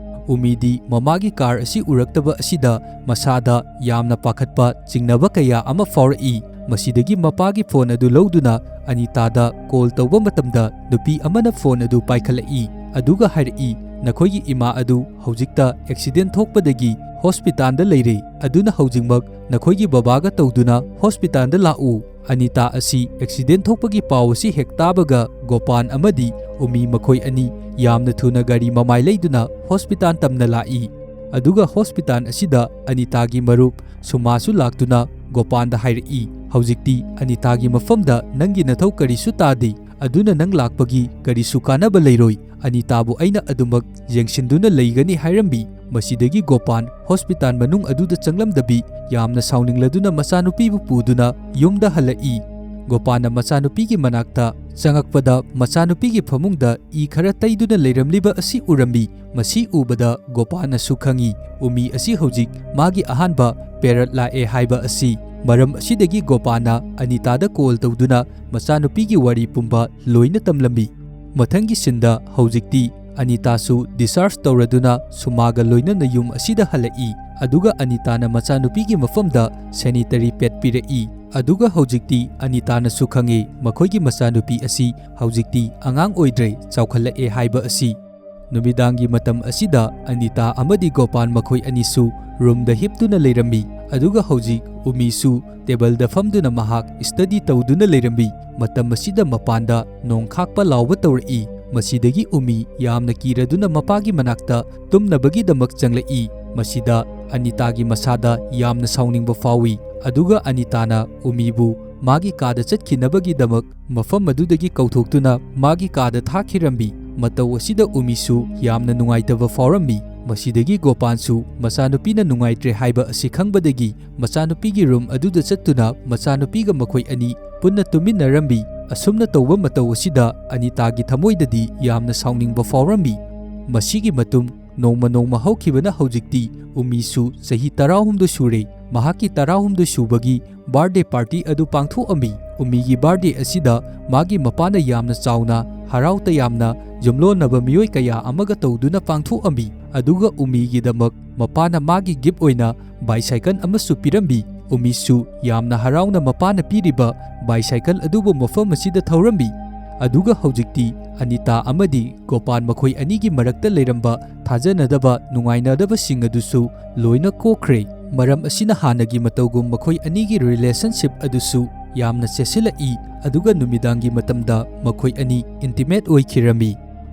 ꯎꯃꯤꯗꯤ ꯃꯃꯥꯒꯤ ꯀꯥꯔ ꯑꯁꯤ ꯎꯔꯛꯇꯕ ꯑꯁꯤꯗ ꯃꯁꯥꯗ ꯌꯥꯝꯅ ꯄꯥꯈꯠꯄ ꯆꯤꯡꯅꯕ ꯀꯌꯥ ꯑꯃ ꯐꯥꯎꯔꯛꯏ꯫ ꯃꯁꯤꯗꯒꯤ ꯃꯄꯥꯒꯤ ꯐꯣꯟ ꯑꯗꯨ ꯂꯧꯗꯨꯅ ꯑꯅꯤꯇꯥꯗ ꯀꯣꯜ ꯇꯧꯕ ꯃꯇꯝꯗ ꯅꯨꯄꯤ ꯑꯃꯅ ꯐꯣꯟ ꯑꯗꯨ ꯄꯥꯏꯈꯠꯂꯛꯏ꯫ ꯑꯗꯨꯒ ꯍꯥꯏꯔꯛꯏ, "ꯅꯈꯣꯏꯒꯤ ꯏꯃꯥ ꯑꯗꯨ ꯍꯧꯖꯤꯛꯇ ꯑꯦꯛꯁꯤꯗꯦꯟ ꯊꯣꯛꯄꯗꯒꯤ ꯍꯣꯁꯄꯤꯇꯥꯜꯗ ꯂꯩꯔꯦ꯫ ꯑꯗꯨꯅ ꯍꯧꯖꯤꯛꯃꯛ ꯅꯈꯣꯏꯒꯤ ꯕꯕꯥꯒ ꯇꯧꯗꯨꯅ ꯍꯣꯁꯄꯤꯇꯥꯜꯗ ꯂꯥꯛꯎ꯫" ꯑꯅꯤꯇꯥ ꯑꯁꯤ ꯑꯦꯛꯁꯤꯗꯦꯟ ꯊꯣꯛꯄꯒꯤ ꯄꯥꯎ ꯑꯁꯤ ꯍꯦꯛ ꯇꯥꯕꯒ ꯒꯣꯄꯥꯜ ꯑꯃꯗꯤ ꯎꯃꯤ ꯃꯈꯣꯏ ꯑꯅꯤ ꯌꯥꯝꯅ ꯊꯨꯅ ꯒꯥꯔꯤ ꯃꯃꯥꯏ ꯂꯩꯗꯨꯅ ꯍꯣꯁꯄꯤꯇꯥꯜ ꯇꯝꯅ ꯂꯥꯛꯏ꯫ ꯑꯗꯨꯒ ꯍꯣꯁꯄꯤꯇꯥꯜ ꯑꯁꯤꯗ ꯑꯅꯤꯇꯥꯒꯤ ꯃꯔꯨꯞ ꯁꯨꯃꯥꯁꯨ ꯂꯥꯛꯇꯨꯅ ꯒꯣꯄꯥꯜꯗ ꯍꯥꯏꯔꯛꯏ, "ꯍꯧꯖꯤꯛꯇꯤ ꯑꯅꯤꯇꯥꯒꯤ ꯃꯐꯝꯗ ꯅꯪꯒꯤ ꯅꯊꯧ ꯀꯔꯤꯁꯨ ꯇꯥꯗꯦ꯫ ꯑꯗꯨꯅ ꯅꯪ ꯂꯥꯛꯄꯒꯤ ꯀꯔꯤꯁꯨ ꯀꯥꯟꯅꯕ ꯂꯩꯔꯣꯏ꯫ ꯑꯅꯤꯇꯥꯕꯨ ꯑꯩꯅ ꯑꯗꯨꯃꯛ ꯌꯦꯡꯁꯤꯟꯗꯨꯅ ꯂꯩꯒꯅꯤ" ꯍꯥꯏꯔꯝꯃꯤ꯫ ꯃꯁꯤꯗꯒꯤ ꯒꯣꯄꯥꯟ ꯍꯣꯁꯄꯤꯇꯥꯜ ꯃꯅꯨꯡ ꯑꯗꯨꯗ ꯆꯪꯂꯝꯗꯕꯤ ꯌꯥꯝꯅ ꯁꯥꯎꯅꯤꯡꯂꯗꯨꯅ ꯃꯆꯥꯅꯨꯄꯤꯕꯨ ꯄꯨꯗꯨꯅ ꯌꯨꯝꯗ ꯍꯜꯂꯛꯏ꯫ ꯒꯣꯄꯥꯟꯅ ꯃꯆꯥꯅꯨꯄꯤꯒꯤ ꯃꯅꯥꯛꯇ ꯆꯪꯉꯛꯄꯗ ꯃꯆꯥꯅꯨꯄꯤꯒꯤ ꯐꯃꯨꯡꯗ ꯏ ꯈꯔ ꯇꯩꯗꯨꯅ ꯂꯩꯔꯝꯂꯤꯕ ꯑꯁꯤ ꯎꯔꯝꯃꯤ꯫ ꯃꯁꯤ ꯎꯕꯗ ꯒꯣꯄꯥꯟꯅꯁꯨ ꯈꯪꯏ, ꯎꯃꯤ ꯑꯁꯤ ꯍꯧꯖꯤꯛ ꯃꯥꯒꯤ ꯑꯍꯥꯟꯕ ꯄꯦꯔꯠ ꯂꯥꯛꯑꯦ ꯍꯥꯏꯕ ꯑꯁꯤ꯫ ꯃꯔꯝ ꯑꯁꯤꯗꯒꯤ ꯒꯣꯄꯥꯟꯅ ꯑꯅꯤꯇꯥꯗ ꯀꯣꯜ ꯇꯧꯗꯨꯅ ꯃꯆꯥꯅꯨꯄꯤꯒꯤ ꯋꯥꯔꯤ ꯄꯨꯝꯕ ꯂꯣꯏꯅ ꯇꯝꯂꯝꯃꯤ꯫ ꯃꯊꯪꯒꯤ ꯁꯤꯟꯗ ꯍꯧꯖꯤꯛꯇꯤ ꯑꯅꯤꯇꯥꯁꯨ ꯗꯤꯁꯆꯥꯔꯖ ꯇꯧꯔꯗꯨꯅ ꯁꯨꯃꯥꯒ ꯂꯣꯏꯅꯅ ꯌꯨꯝ ꯑꯁꯤꯗ ꯍꯜꯂꯛꯏ꯫ ꯑꯗꯨꯒ ꯑꯅꯤꯇꯥꯅ ꯃꯆꯥꯅꯨꯄꯤꯒꯤ ꯃꯐꯝꯗ ꯁꯦꯅꯤꯇꯔꯤ ꯄꯦꯗ ꯄꯤꯔꯛꯏ꯫ ꯑꯗꯨꯒ ꯍꯧꯖꯤꯛꯇꯤ ꯑꯅꯤꯇꯥꯅꯁꯨ ꯈꯪꯉꯤ ꯃꯈꯣꯏꯒꯤ ꯃꯆꯥꯅꯨꯄꯤ ꯑꯁꯤ ꯍꯧꯖꯤꯛꯇꯤ ꯑꯉꯥꯡ ꯑꯣꯏꯗ꯭ꯔꯦ, ꯆꯥꯎꯈꯠꯂꯛꯑꯦ ꯍꯥꯏꯕ ꯑꯁꯤ꯫ ꯅꯨꯃꯤꯗꯥꯡꯒꯤ ꯃꯇꯝ ꯑꯁꯤꯗ ꯑꯅꯤꯇꯥ ꯑꯃꯗꯤ ꯒꯣꯄꯥꯟ ꯃꯈꯣꯏ ꯑꯅꯤꯁꯨ ꯔꯨꯝꯗ ꯍꯤꯞꯇꯨꯅ ꯂꯩꯔꯝꯃꯤ꯫ ꯑꯗꯨꯒ ꯍꯧꯖꯤꯛ ꯎꯃꯤꯁꯨ ꯇꯦꯕꯜꯗ ꯐꯝꯗꯨꯅ ꯃꯍꯥꯛ ꯁ꯭ꯇꯗꯤ ꯇꯧꯗꯨꯅ ꯂꯩꯔꯝꯃꯤ꯫ ꯃꯇꯝ ꯑꯁꯤꯗ ꯃꯄꯥꯟꯗ ꯅꯣꯡ ꯈꯥꯛꯄ ꯂꯥꯎꯕ ꯇꯧꯔꯛꯏ꯫ ꯃꯁꯤꯗꯒꯤ ꯎꯃꯤ ꯌꯥꯝꯅ ꯀꯤꯔꯗꯨꯅ ꯃꯄꯥꯒꯤ ꯃꯅꯥꯛꯇ ꯇꯨꯝꯅꯕꯒꯤꯗꯃꯛ ꯆꯪꯂꯛꯏ꯫ ꯃꯁꯤꯗ ꯑꯅꯤꯇꯥꯒꯤ ꯃꯁꯥꯗ ꯌꯥꯝꯅ ꯁꯥꯎꯅꯤꯡꯕ ꯐꯥꯎꯏ꯫ ꯑꯗꯨꯒ ꯑꯅꯤꯇꯥꯅ ꯎꯃꯤꯕꯨ ꯃꯥꯒꯤ ꯀꯥꯗ ꯆꯠꯈꯤꯅꯕꯒꯤꯗꯃꯛ ꯃꯐꯝ ꯑꯗꯨꯗꯒꯤ ꯀꯧꯊꯣꯛꯇꯨꯅ ꯃꯥꯒꯤ ꯀꯥꯗ ꯊꯥꯈꯤꯔꯝꯃꯤ꯫ ꯃꯇꯧ ꯑꯁꯤꯗ ꯎꯃꯤꯁꯨ ꯌꯥꯝꯅ ꯅꯨꯡꯉꯥꯏꯇꯕ ꯐꯥꯎꯔꯝꯃꯤ꯫ ꯃꯁꯤꯗꯒꯤ ꯒꯣꯄꯥꯟꯁꯨ ꯃꯆꯥꯅꯨꯄꯤꯅ ꯅꯨꯡꯉꯥꯏꯇ꯭ꯔꯦ ꯍꯥꯏꯕ ꯑꯁꯤ ꯈꯪꯕꯗꯒꯤ ꯃꯆꯥꯅꯨꯄꯤꯒꯤ ꯔꯨꯝ ꯑꯗꯨꯗ ꯆꯠꯇꯨꯅ ꯃꯆꯥꯅꯨꯄꯤꯒ ꯃꯈꯣꯏ ꯑꯅꯤ ꯄꯨꯟꯅ ꯇꯨꯃꯤꯟꯅꯔꯝꯃꯤ꯫ ꯑꯁꯨꯝꯅ ꯇꯧꯕ ꯃꯇꯧ ꯑꯁꯤꯗ ꯑꯅꯤꯇꯥꯒꯤ ꯊꯃꯣꯏꯗꯗꯤ ꯌꯥꯝꯅ ꯁꯥꯎꯅꯤꯡꯕ ꯐꯥꯎꯔꯝꯃꯤ꯫ ꯃꯁꯤꯒꯤ ꯃꯇꯨꯡ ꯅꯣꯡꯃ ꯅꯣꯡꯃ ꯍꯧꯈꯤꯕꯅ ꯍꯧꯖꯤꯛꯇꯤ ꯎꯃꯤꯁꯨ ꯆꯍꯤ ꯇꯔꯥꯍꯨꯝꯗꯣꯏ ꯁꯨꯔꯦ꯫ ꯃꯍꯥꯛꯀꯤ ꯇꯔꯥꯍꯨꯝꯗꯣꯏ ꯁꯨꯕꯒꯤ ꯕꯥꯔꯗꯦ ꯄꯥꯔꯇꯤ ꯑꯗꯨ ꯄꯥꯡꯊꯣꯛꯑꯝꯃꯤ꯫ ꯎꯃꯤꯒꯤ ꯕꯥꯔꯗꯦ ꯑꯁꯤꯗ ꯃꯥꯒꯤ ꯃꯄꯥꯅ ꯌꯥꯝꯅ ꯆꯥꯎꯅ ꯍꯔꯥꯎ ꯇꯌꯥꯝꯅ ꯌꯨꯝꯂꯣꯟꯅꯕ ꯃꯤꯑꯣꯏ ꯀꯌꯥ ꯑꯃꯒ ꯇꯧꯗꯨꯅ ꯄꯥꯡꯊꯣꯛꯑꯝꯃꯤ꯫ ꯑꯗꯨꯒ ꯎꯃꯤꯒꯤꯗꯃꯛ ꯃꯄꯥꯅ ꯃꯥꯒꯤ ꯒꯤꯐ ꯑꯣꯏꯅ ꯕꯥꯏꯁꯥꯏꯀꯜ ꯑꯃꯁꯨ ꯄꯤꯔꯝꯃꯤ꯫ ꯎꯃꯤꯁꯨ ꯌꯥꯝꯅ ꯍꯔꯥꯎꯅ ꯃꯄꯥꯅ ꯄꯤꯔꯤꯕ ꯕꯥꯏꯁꯥꯏꯀꯜ ꯑꯗꯨꯕꯨ ꯃꯐꯝ ꯑꯁꯤꯗ ꯊꯧꯔꯝꯃꯤ꯫ ꯑꯗꯨꯒ ꯍꯧꯖꯤꯛꯇꯤ ꯑꯅꯤꯇꯥ ꯑꯃꯗꯤ ꯒꯣꯄꯥꯟ ꯃꯈꯣꯏ ꯑꯅꯤꯒꯤ ꯃꯔꯛꯇ ꯂꯩꯔꯝꯕ ꯊꯥꯖꯅꯗꯕ ꯅꯨꯡꯉꯥꯏꯅꯗꯕꯁꯤꯡ ꯑꯗꯨꯁꯨ ꯂꯣꯏꯅ ꯀꯣꯛꯈ꯭ꯔꯦ꯫ ꯃꯔꯝ ꯑꯁꯤꯅ ꯍꯥꯟꯅꯒꯤ ꯃꯇꯧꯒꯨꯝ ꯃꯈꯣꯏ ꯑꯅꯤꯒꯤ ꯔꯤꯂꯦꯁꯟꯁꯤꯞ ꯑꯗꯨꯁꯨ ꯌꯥꯝꯅ ꯆꯦꯁꯤꯜꯂꯛꯏ꯫ ꯑꯗꯨꯒ ꯅꯨꯃꯤꯗꯥꯡꯒꯤ ꯃꯇꯝꯗ ꯃꯈꯣꯏ ꯑꯅꯤ ꯏꯟꯇꯤꯃꯦꯠ ꯑꯣꯏꯈꯤꯔꯝꯃꯤ꯫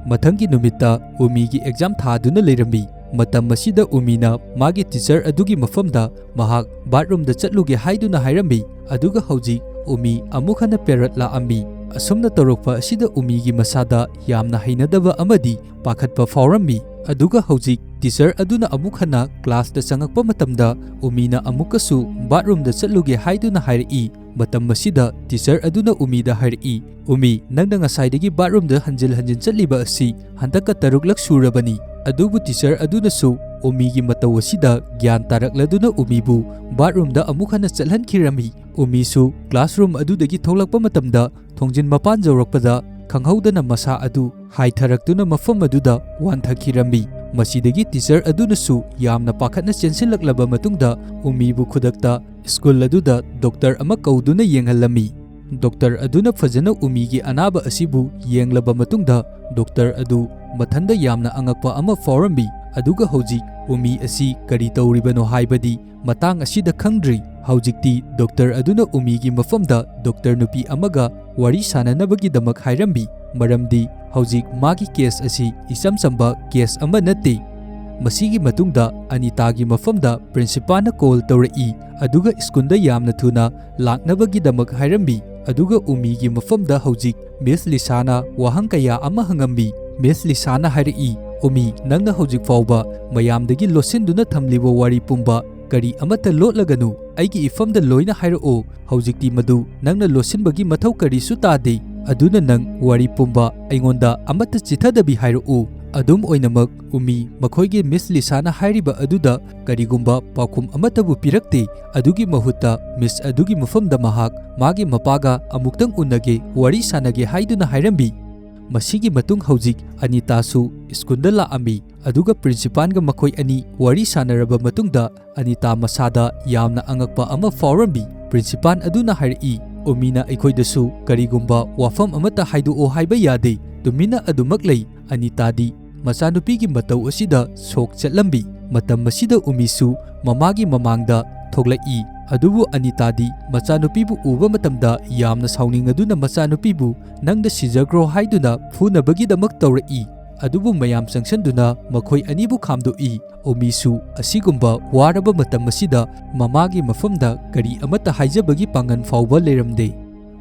ꯃꯊꯪꯒꯤ ꯅꯨꯃꯤꯠꯇ ꯎꯃꯤꯒꯤ ꯑꯦꯛꯖꯥꯝ ꯊꯥꯗꯨꯅ ꯂꯩꯔꯝꯃꯤ꯫ ꯃꯇꯝ ꯑꯁꯤꯗ ꯎꯃꯤꯅ ꯃꯥꯒꯤ ꯇꯤꯆꯔ ꯑꯗꯨꯒꯤ ꯃꯐꯝꯗ ꯃꯍꯥꯛ ꯕꯥꯠꯔꯨꯝꯗ ꯆꯠꯂꯨꯒꯦ ꯍꯥꯏꯗꯨꯅ ꯍꯥꯏꯔꯝꯃꯤ꯫ ꯑꯗꯨꯒ ꯍꯧꯖꯤꯛ ꯎꯃꯤ ꯑꯃꯨꯛ ꯍꯟꯅ ꯄꯦꯔꯠ ꯂꯥꯛꯑꯝꯃꯤ꯫ ꯑꯁꯨꯝꯅ ꯇꯧꯔꯛꯄ ꯑꯁꯤꯗ ꯎꯃꯤꯒꯤ ꯃꯁꯥꯗ ꯌꯥꯝꯅ ꯍꯩꯅꯗꯕ ꯑꯃꯗꯤ ꯄꯥꯈꯠꯄ ꯐꯥꯎꯔꯝꯃꯤ꯫ ꯑꯗꯨꯒ ꯍꯧꯖꯤꯛ ꯇꯤꯆꯔ ꯑꯗꯨꯅ ꯑꯃꯨꯛ ꯍꯟꯅ ꯀ꯭ꯂꯥꯁꯇ ꯆꯪꯉꯛꯄ ꯃꯇꯝꯗ ꯎꯃꯤꯅ ꯑꯃꯨꯛꯀꯁꯨ ꯕꯥꯠꯔꯨꯝꯗ ꯆꯠꯂꯨꯒꯦ ꯍꯥꯏꯗꯨꯅ ꯍꯥꯏꯔꯛꯏ꯫ ꯃꯇꯝ ꯑꯁꯤꯗ ꯇꯤꯆꯔ ꯑꯗꯨꯅ ꯎꯃꯤꯗ ꯍꯥꯏꯔꯛꯏ, "ꯎꯃꯤ, ꯅꯪꯅ ꯉꯁꯥꯏꯗꯒꯤ ꯕꯥꯠꯔꯨꯝꯗ ꯍꯟꯖꯤꯜ ꯍꯟꯖꯤꯟ ꯆꯠꯂꯤꯕ ꯑꯁꯤ ꯍꯟꯗꯛꯀ ꯇꯔꯨꯛꯂꯛ ꯁꯨꯔꯕꯅꯤ꯫" ꯑꯗꯨꯕꯨ ꯇꯤꯆꯔ ꯑꯗꯨꯅꯁꯨ ꯎꯃꯤꯒꯤ ꯃꯇꯧ ꯑꯁꯤꯗ ꯒ꯭ꯌꯥꯟ ꯇꯥꯔꯛꯂꯗꯨꯅ ꯎꯃꯤꯕꯨ ꯕꯥꯠꯔꯨꯝꯗ ꯑꯃꯨꯛ ꯍꯟꯅ ꯆꯠꯍꯟꯈꯤꯔꯝꯃꯤ꯫ ꯎꯃꯤꯁꯨ ꯀ꯭ꯂꯥꯁꯔꯨꯝ ꯑꯗꯨꯗꯒꯤ ꯊꯣꯛꯂꯛꯄ ꯃꯇꯝꯗ ꯊꯣꯡꯖꯤꯟ ꯃꯄꯥꯟ ꯌꯧꯔꯛꯄꯗ ꯈꯪꯍꯧꯗꯅ ꯃꯁꯥ ꯑꯗꯨ ꯍꯥꯏꯊꯔꯛꯇꯨꯅ ꯃꯐꯝ ꯑꯗꯨꯗ ꯋꯥꯟꯊꯈꯤꯔꯝꯃꯤ꯫ ꯃꯁꯤꯗꯒꯤ ꯇꯤꯆꯔ ꯑꯗꯨꯅꯁꯨ ꯌꯥꯝꯅ ꯄꯥꯈꯠꯅ ꯆꯦꯟꯁꯤꯜꯂꯛꯂꯕ ꯃꯇꯨꯡꯗ ꯎꯃꯤꯕꯨ ꯈꯨꯗꯛꯇ ꯁ꯭ꯀꯨꯜ ꯑꯗꯨꯗ ꯗꯣꯛꯇꯔ ꯑꯃ ꯀꯧꯗꯨꯅ ꯌꯦꯡꯍꯜꯂꯝꯃꯤ꯫ ꯗꯣꯛꯇꯔ ꯑꯗꯨꯅ ꯐꯖꯅ ꯎꯃꯤꯒꯤ ꯑꯅꯥꯕ ꯑꯁꯤꯕꯨ ꯌꯦꯡꯂꯕ ꯃꯇꯨꯡꯗ ꯗꯣꯛꯇꯔ ꯑꯗꯨ ꯃꯊꯟꯗ ꯌꯥꯝꯅ ꯑꯉꯛꯄ ꯑꯃ ꯐꯥꯎꯔꯝꯃꯤ꯫ ꯑꯗꯨꯒ ꯍꯧꯖꯤꯛ ꯎꯃꯤ ꯑꯁꯤ ꯀꯔꯤ ꯇꯧꯔꯤꯕꯅꯣ ꯍꯥꯏꯕꯗꯤ ꯃꯇꯥꯡ ꯑꯁꯤꯗ ꯈꯪꯗ꯭ꯔꯤ꯫ ꯍꯧꯖꯤꯛꯇꯤ ꯗꯣꯛꯇꯔ ꯑꯗꯨꯅ ꯎꯃꯤꯒꯤ ꯃꯐꯝꯗ ꯗꯣꯛꯇꯔ ꯅꯨꯄꯤ ꯑꯃꯒ ꯋꯥꯔꯤ ꯁꯥꯅꯅꯕꯒꯤꯗꯃꯛ ꯍꯥꯏꯔꯝꯃꯤ, ꯃꯔꯝꯗꯤ ꯍꯧꯖꯤꯛ ꯃꯥꯒꯤ ꯀꯦꯁ ꯑꯁꯤ ꯏꯆꯝ ꯆꯝꯕ ꯀꯦꯁ ꯑꯃ ꯅꯠꯇꯦ꯫ ꯃꯁꯤꯒꯤ ꯃꯇꯨꯡꯗ ꯑꯅꯤꯇꯥꯒꯤ ꯃꯐꯝꯗ ꯄ꯭ꯔꯤꯟꯁꯤꯄꯥꯜꯅ ꯀꯣꯜ ꯇꯧꯔꯛꯏ, ꯑꯗꯨꯒ ꯁ꯭ꯀꯨꯜꯗ ꯌꯥꯝꯅ ꯊꯨꯅ ꯂꯥꯛꯅꯕꯒꯤꯗꯃꯛ ꯍꯥꯏꯔꯝꯃꯤ꯫ ꯑꯗꯨꯒ ꯎꯃꯤꯒꯤ ꯃꯐꯝꯗ ꯍꯧꯖꯤꯛ ꯃꯤꯁ ꯂꯤꯁꯥꯅ ꯋꯥꯍꯪ ꯀꯌꯥ ꯑꯃ ꯍꯪꯉꯝꯃꯤ꯫ ꯃꯤꯁ ꯂꯤꯁꯥꯅ ꯍꯥꯏꯔꯛꯏ, "ꯎꯃꯤ, ꯅꯪꯅ ꯍꯧꯖꯤꯛ ꯐꯥꯎꯕ ꯃꯌꯥꯝꯗꯒꯤ ꯂꯣꯠꯁꯤꯟꯗꯨꯅ ꯊꯝꯂꯤꯕ ꯋꯥꯔꯤ ꯄꯨꯝꯕ ꯀꯔꯤ ꯑꯃꯠꯇ ꯂꯣꯠꯂꯒꯅꯨ꯫ ꯑꯩꯒꯤ ꯏꯐꯝꯗ ꯂꯣꯏꯅ ꯍꯥꯏꯔꯛꯑꯣ꯫ ꯍꯧꯖꯤꯛꯇꯤ ꯃꯗꯨ ꯅꯪꯅ ꯂꯣꯠꯁꯤꯟꯕꯒꯤ ꯃꯊꯧ ꯀꯔꯤꯁꯨ ꯇꯥꯗꯦ꯫ ꯑꯗꯨꯅ ꯅꯪ ꯋꯥꯔꯤ ꯄꯨꯝꯕ ꯑꯩꯉꯣꯟꯗ ꯑꯃꯠꯇ ꯆꯤꯊꯗꯕꯤ ꯍꯥꯏꯔꯛꯎ꯫" ꯑꯗꯨꯝ ꯑꯣꯏꯅꯃꯛ, ꯎꯃꯤ ꯃꯈꯣꯏꯒꯤ ꯃꯤꯁ ꯂꯤꯁꯥꯅ ꯍꯥꯏꯔꯤꯕ ꯑꯗꯨꯗ ꯀꯔꯤꯒꯨꯝꯕ ꯄꯥꯎꯈꯨꯝ ꯑꯃꯠꯇꯕꯨ ꯄꯤꯔꯛꯇꯦ꯫ ꯑꯗꯨꯒꯤ ꯃꯍꯨꯠꯇ ꯃꯤꯁ ꯑꯗꯨꯒꯤ ꯃꯐꯝꯗ ꯃꯍꯥꯛ ꯃꯥꯒꯤ ꯃꯄꯥꯒ ꯑꯃꯨꯛꯇꯪ ꯎꯅꯒꯦ, ꯋꯥꯔꯤ ꯁꯥꯅꯒꯦ ꯍꯥꯏꯗꯨꯅ ꯍꯥꯏꯔꯝꯃꯤ꯫ ꯃꯁꯤꯒꯤ ꯃꯇꯨꯡ ꯍꯧꯖꯤꯛ ꯑꯅꯤꯇꯥꯁꯨ ꯁ꯭ꯀꯨꯜꯗ ꯂꯥꯛꯑꯝꯃꯤ, ꯑꯗꯨꯒ ꯄ꯭ꯔꯤꯟꯁꯤꯄꯥꯜꯒ ꯃꯈꯣꯏ ꯑꯅꯤ ꯋꯥꯔꯤ ꯁꯥꯅꯔꯕ ꯃꯇꯨꯡꯗ ꯑꯅꯤꯇꯥ ꯃꯁꯥꯗ ꯌꯥꯝꯅ ꯑꯉꯛꯄ ꯑꯃ ꯐꯥꯎꯔꯝꯃꯤ꯫ ꯄ꯭ꯔꯤꯟꯁꯤꯄꯥꯜ ꯑꯗꯨꯅ ꯍꯥꯏꯔꯛꯏ, "ꯎꯃꯤꯅ ꯑꯩꯈꯣꯏꯗꯁꯨ ꯀꯔꯤꯒꯨꯝꯕ ꯋꯥꯐꯝ ꯑꯃꯠꯇ ꯍꯥꯏꯗꯣꯛꯑꯣ ꯍꯥꯏꯕ ꯌꯥꯗꯦ꯫ ꯇꯨꯃꯤꯟꯅ ꯑꯗꯨꯃꯛ ꯂꯩ꯫" ꯑꯅꯤꯇꯥꯗꯤ ꯃꯆꯥꯅꯨꯄꯤꯒꯤ ꯃꯇꯧ ꯑꯁꯤꯗ ꯁꯣꯛ ꯆꯠꯂꯝꯃꯤ꯫ ꯃꯇꯝ ꯑꯁꯤꯗ ꯎꯃꯤꯁꯨ ꯃꯃꯥꯒꯤ ꯃꯃꯥꯡꯗ ꯊꯣꯛꯂꯛꯏ꯫ ꯑꯗꯨꯕꯨ ꯑꯅꯤꯇꯥꯗꯤ ꯃꯆꯥꯅꯨꯄꯤꯕꯨ ꯎꯕ ꯃꯇꯝꯗ ꯌꯥꯝꯅ ꯁꯥꯎꯅꯤꯡꯉꯗꯨꯅ ꯃꯆꯥꯅꯨꯄꯤꯕꯨ "ꯅꯪꯅ ꯁꯤꯖꯈ꯭ꯔꯣ" ꯍꯥꯏꯗꯨꯅ ꯐꯨꯅꯕꯒꯤꯗꯃꯛ ꯇꯧꯔꯛꯏ꯫ ꯑꯗꯨꯕꯨ ꯃꯌꯥꯝ ꯆꯪꯁꯤꯟꯗꯨꯅ ꯃꯈꯣꯏ ꯑꯅꯤꯕꯨ ꯈꯥꯝꯗꯣꯛꯏ꯫ ꯎꯃꯤꯁꯨ ꯑꯁꯤꯒꯨꯝꯕ ꯋꯥꯔꯕ ꯃꯇꯝ ꯑꯁꯤꯗ ꯃꯃꯥꯒꯤ ꯃꯐꯝꯗ ꯀꯔꯤ ꯑꯃꯠꯇ ꯍꯥꯏꯖꯕꯒꯤ ꯄꯥꯡꯒꯜ ꯐꯥꯎꯕ ꯂꯩꯔꯝꯗꯦ꯫